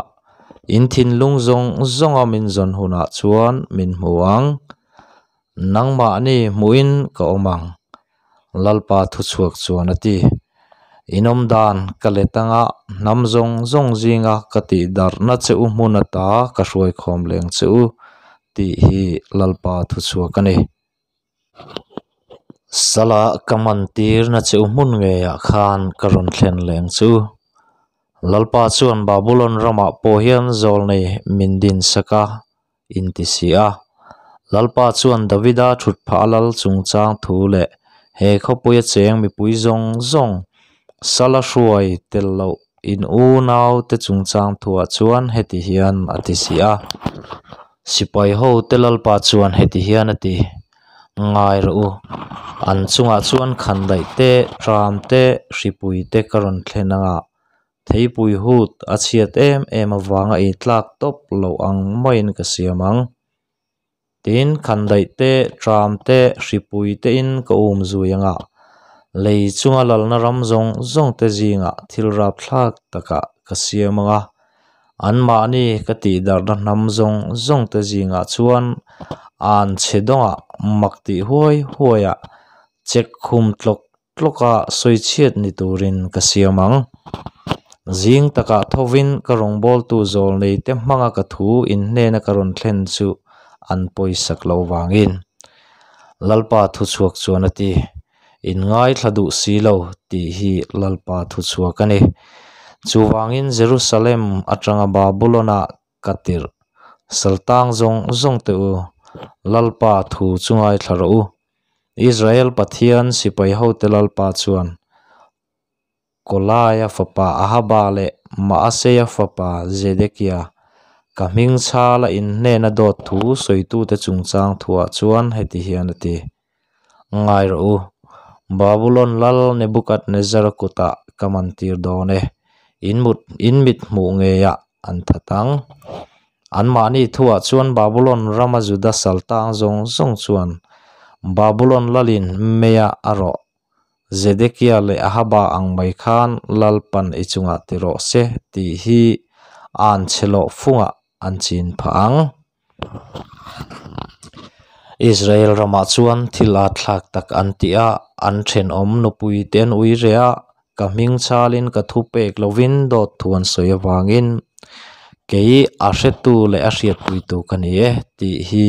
in thinlung zawng zawnga min zawn hunah chuan min hmu ang. Nangmahni hmuhin ka awm ang, Lalpa thuchhuak chuan a ti. In awm dan ka let anga hnam zawng zawng zinga ka tihdarhna che u hmun ata ka hruaikhawm leng che u tih hi Lalpa thuchhuak a ni. Sala ka man tirna che u hmun ngeiah khan ka rawn thlen leng che u. Lalpa chuan Babulon ramah pawh hian zawlnei min din sak a, in ti si a. Lalpa chuan Davida thut phah a lal chungchang thu leh he khawpuia cheng mipui zawng zawng sala hruai tel loh in unaute chungchang thuah chuan heti hian a ti si a. Sipai hote Lalpa chuan heti hian a ti, Ngai rawh u, an chungah chuan khandaih te, tram te, hripui te ka rawn thlen anga theipui hut a chhiat em em avanga ei tlak tawp loh ang maiin ka siam ang. Tin, khandaih te, tram te, hripui tein ka um zui anga lei chunga lalna ram zawng zawng te zingah thil rapthlak takah ka siam anga anmahni ka tihdarhna hnam zawng zawng te zingah chuan an chhe dawngah mak tih huai huaiah chek khum tlawk tlawka sawichhiat ni turin ka siam ang. Zing takah thovin ka rawngbawltu zawlneite hmanga ka thu in hnena ka rawn thlen chu an pawisak lo vangin. Lalpa thuchhuak chuan a ti, In ngaithla duh si lo tih hi Lalpa thuchhuak a ni. Chuvangin Jerusalem atanga Babulon-ah ka tirh. Saltang zawng zawng teh u, Lalpa thu chu ngaithla rawh u. Israel Pathian sipai hote Lalpa chuan Kolaia fapa Ahaba leh Maaseia fapa Zedekia ka hming chhala inhnena dawt thu sawitute chungchang thuah chuan heti hian a ti, Ngai rawh u, Babulon lal Nebukadnezzara kutah ka mantir dawn e, in mut in mit hmuh ngeiah an that ang. Anmahni thuah chuan Babulon rama Juda saltang zawng zawng chuan Babulon lalin meia a rawh Zedekia leh Ahaba ang mai khan Lalpan i chungah ti rawh se tih hi an chhe lawh fungah an chin phah ang. Israel ramah chuan thil a thlak tak an ti a, an thenawm nupui te an ui reh a, ka hming chalin ka thu pek lovin dawt thu an sawi avangin kei a hretu leh a hriatpuitu ka ni e tih hi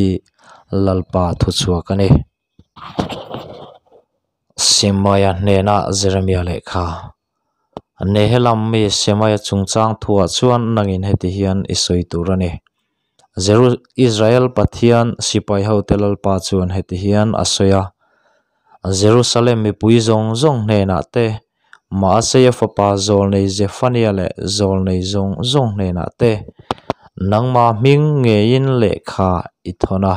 Lalpa thuchhuak a ni. Semaia hnenah Jeremia lehkha Nehelam mi Semaia chungchang thuah chuan nangin heti hian i sawi tur a ni. Jeru Israel Pathian sipai hote Lalpa chuan heti hian a sawi a, Jerusalem mipui zawng zawng hnenah te, Maaseia fapa zawlnei Zephania leh zawlnei zawng zawng hnenah te, nangmah hming ngeiin lehkha i thawn a.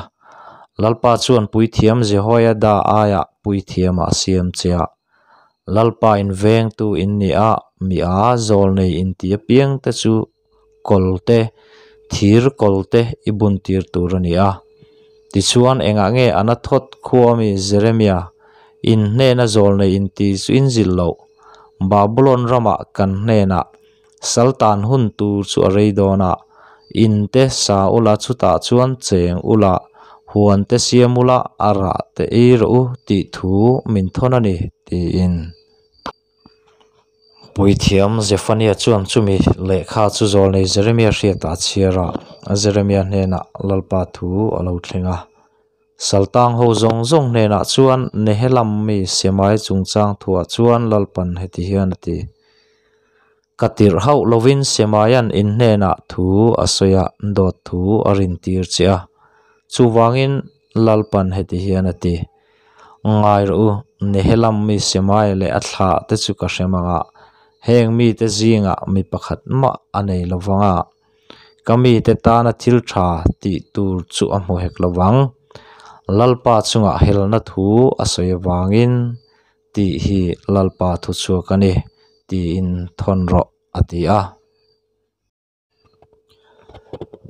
Lalpa chuan puithiam Jehoiada aiah puithiamah a siam che a. Lalpa in vengtu in ni a, mi a zawlnei inti apiangte chu kawl te, thir kawl te i buntir tur a ni a. Tichuan, engah nge Anathoth khua mi Jeremia in hnena zawlnei inti chu in zilh loh? Babulon ramah kan hnenah Saltan hun tur chu a rei dawn a, in te sa ula chutah chuan cheng ula, huan te siam ula, a rah te ei rawh u tih thu min thawn a ni, tiin. Puithiam Zephaniah chuan chumi lehkha chu zawlnei Jeremia hriatah a chhiar a, Jeremia hnenah Lalpa thu a lo thleng a. Saltang ho zawng zawng hnenah chuan Nehelam mi Semai chungchang thuah chuan Lalpan heti hian a ti, Ka tirh hauh lovin Semaia'n in hnenah thu a sawi a, dawt thu a rintir che a. Chuvangin Lalpan heti hian a ti, Ngai rawh u, Nehelam mi Semaia leh a thlah te chu ka hrem ang a, heng mite zingah mi pakhat mah a nei lo vang a, ka mite tana thil tha tih tur chu a hmu hek lo vang. Lalpa chungah helna thu a sawi avangin tih hi Lalpa thu chhuak a ni, tiin thawn rawh, a ti a.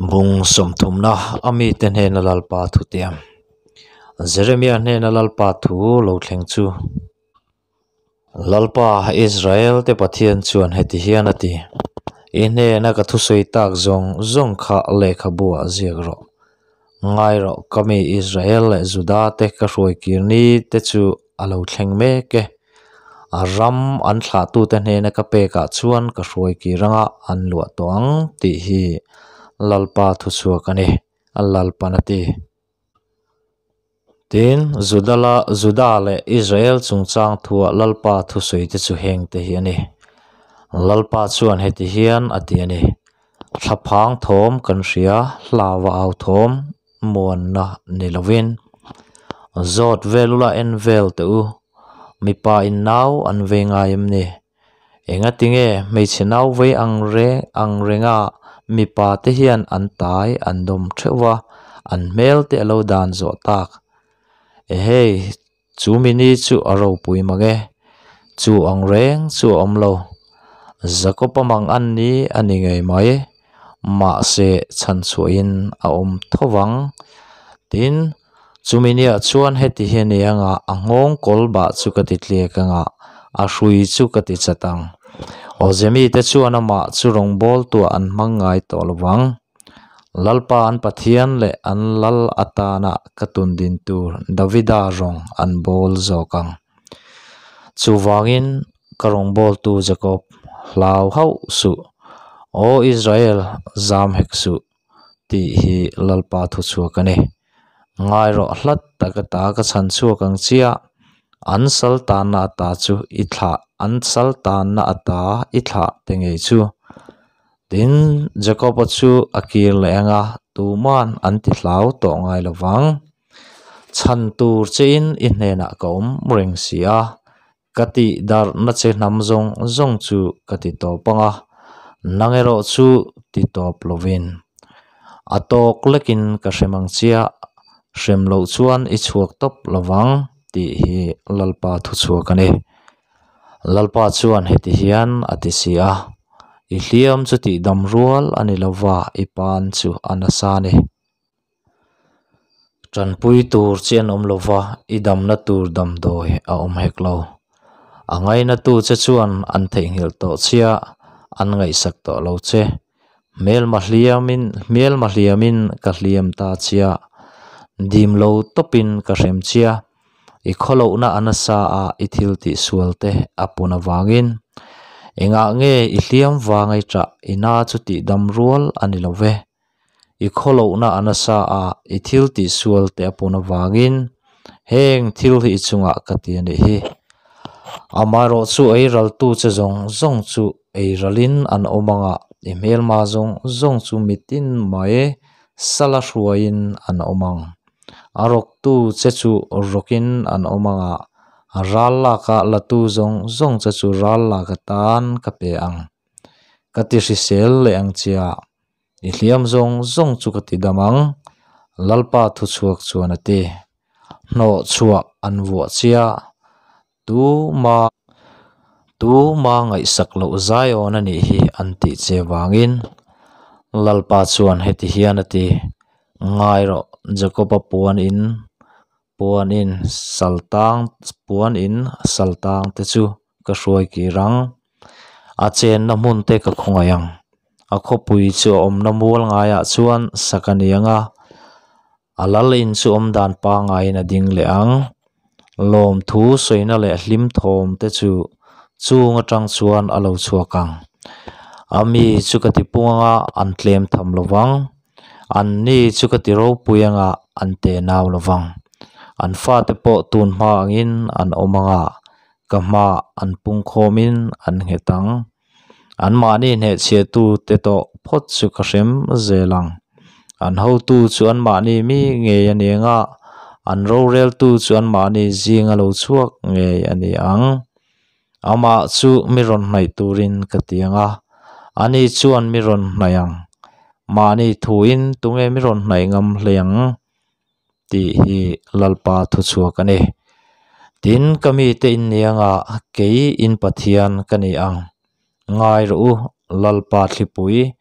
Bung sawmthumna a mite hnena Lalpa thu tiam. Jeremia hnena Lalpa thu lo thleng chu. Lalpa Israel te Pathian chuan heti hian a ti, I hnena ka thusawi tak zawng zawng kha lehkhabu ah ziak rawh. Ngai rawh ka mi Israel leh Juda te ka hruai kir ni te chu a lo thleng mek e. A ram an thlahtute hnena ka pekah chuan ka hruai kir anga an luah tawh ang tih hi Lalpa thuchhuak a ni, Lalpan a ti. Tin, Juda la Juda leh Israel chungchang thuah Lalpa thusawi te chu heng te hi a ni. Lalpa chuan heti hian a ti a ni, Thlaphang thawm kan hria, hlauva au thawm muanna ni lovin. Zawt vel ula en vel teh u, mipa in nau an vei ngai em ni? Engatinge hmeichhe nau vei ang reng ang renga mipa te hian an tai an dawm theuh va, an hmel te a lo dan zawh tak. Ehei, chu mini chu a ropui mang e, chu ang reng chu a awm lo. Jakob-a mang an ni a ni ngei mai, mahse chhanchhuahin a awm tho vang. Tin, Chumi niah chuan heti hi a ni ang a, a nghawng kawl bah chu ka ti tliak ang a, a hrui chu ka ti chat ang. Awze mite chuan amah chu rawngbâwl tuah an hmang ngai tawh lo vang. Lalpa an Pathian leh an Lal atana ka tun din tur Davida rawng an bâwl zawk ang. Chuvangin ka rawngbâwltu Jakob, hlau hauh suh. Aw Israel, zam hek suh. tih hi Lalpa thu chhuak a ni. Ngai rawh hlat tak ata ka chhan chhuak ang chiah, an sal tanna ata chu i thlah, an sal tanna ata i thlah te ngei chu. Tin, Jakob-a chu a kir leh ang a, tuman an ti hlau tawh ngai lo vang. Chhan tur chein i hnenah ka awm reng si a, Ka tih darhna che hnam zawng zawng chu ka ti tawp ang a, nang erawh chu ti tawp lovin. A tawk lekin ka hrem ang chiah, hrem loh chuan i chhuak tawp lovang tih hi Lalpa thuchhuak a ni. Lalpa chuan heti hian a ti si a, I hliam chu tihdam rual a ni lova, i pan chu a nasa a ni. Tanpui tur che an awm lova, i damna tur damdawi a awm hek lo. A ngainatu che chuan an theihnghilh tawh chia, an ngaihsak tawh lo che. Hmelma hliamin hmelma hliamin ka hliam ta chia, dim lo tawpin ka hrem chia. I khawlohna a nasa a, i thil tihsual te a pun avangin. Engah nge i hliam vangai ṭah i na chu tihdam rual a ni lo ve. I khawlohna a nasa a, i thil tihsual te a pun avangin heng thil hi i chungah ka ti a nih hi. Amaherawh chu ei raltu che zawng zawng chu ei ralin an awm ang a, i hmelma zawng zawng chu mitin mai sala hruaiin an awm ang. A rawktu che chu rawkin an awm ang a, ral laka latu zawng zawng che chu ral lak atan ka pe ang. Ka ti hrisel leh ang chia. I hliam zawng zawng chu ka ti dam ang. Lalpa thuchhuak chuan a ti. Hnawh chhuah an vuah chia, tuma tuma ngaihsak loh Zion a nih hi an tih che vangin. Lalpa chuan heti hian a ti, Ngai rawh, Jakoba puan in puan in saltang puan in saltang te chu ka hruai kir ang. A chenna hmun te ka khawngaih ang. A khawpui chu a awmna mual ngaiah chuan sak a ni ang a, a lal in chu awm dan pangaiin a ding leh ang. Lawmthu sawina leh hlim thawm te chu chung atang chuan a lo chhuak ang. A mi chu ka ti pung anga an tlem tham lo vang. An ni chu ka ti ropui anga an te nau lo vang. An fate pawh tun hma angin an awm anga ka hmaah an pungkhawmin an nghet ang. Anmahni hnehchhiahtute tawh phawt chu ka hrem zel ang. An hotu chu anmahni mi ngei a ni ang a, an roreltu chu anmahni zinga lo chhuak ngei a ni ang. Amah chu mi rawn hnaih turin ka ti ang a, ani chuan mi rawn hnaih ang. Mahni thuin tunge mi rawn hnaih ngam hlei ang? Tih hi Lalpa thuchhuak a ni. Tin, ka mite in ni anga kei in Pathian ka ni ang. Ngai rawh u, Lalpa thlipui,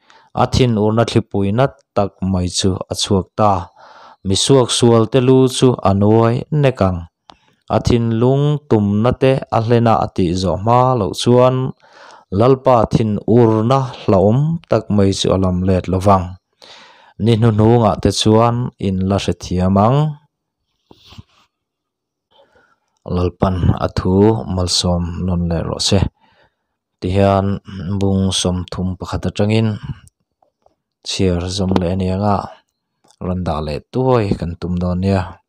a thinurna thlipui nat tak mai chu a chhuak ta. Mi suaksualte lu chu a nuai nek ang. A thinlung tumna te a hlena a tih zawh hma loh chuan Lalpa thinurna hlauhawm tak mai chu a lam let lo vang. Ni hnuhnungah te chuan in la hrethiam ang. Lalpan a thu malsawm nawn leh rawh se. Tihian bung 31 atangin chhiar zawm leh a ni ang a, rawn dah leh tuai kan tum dawn nia.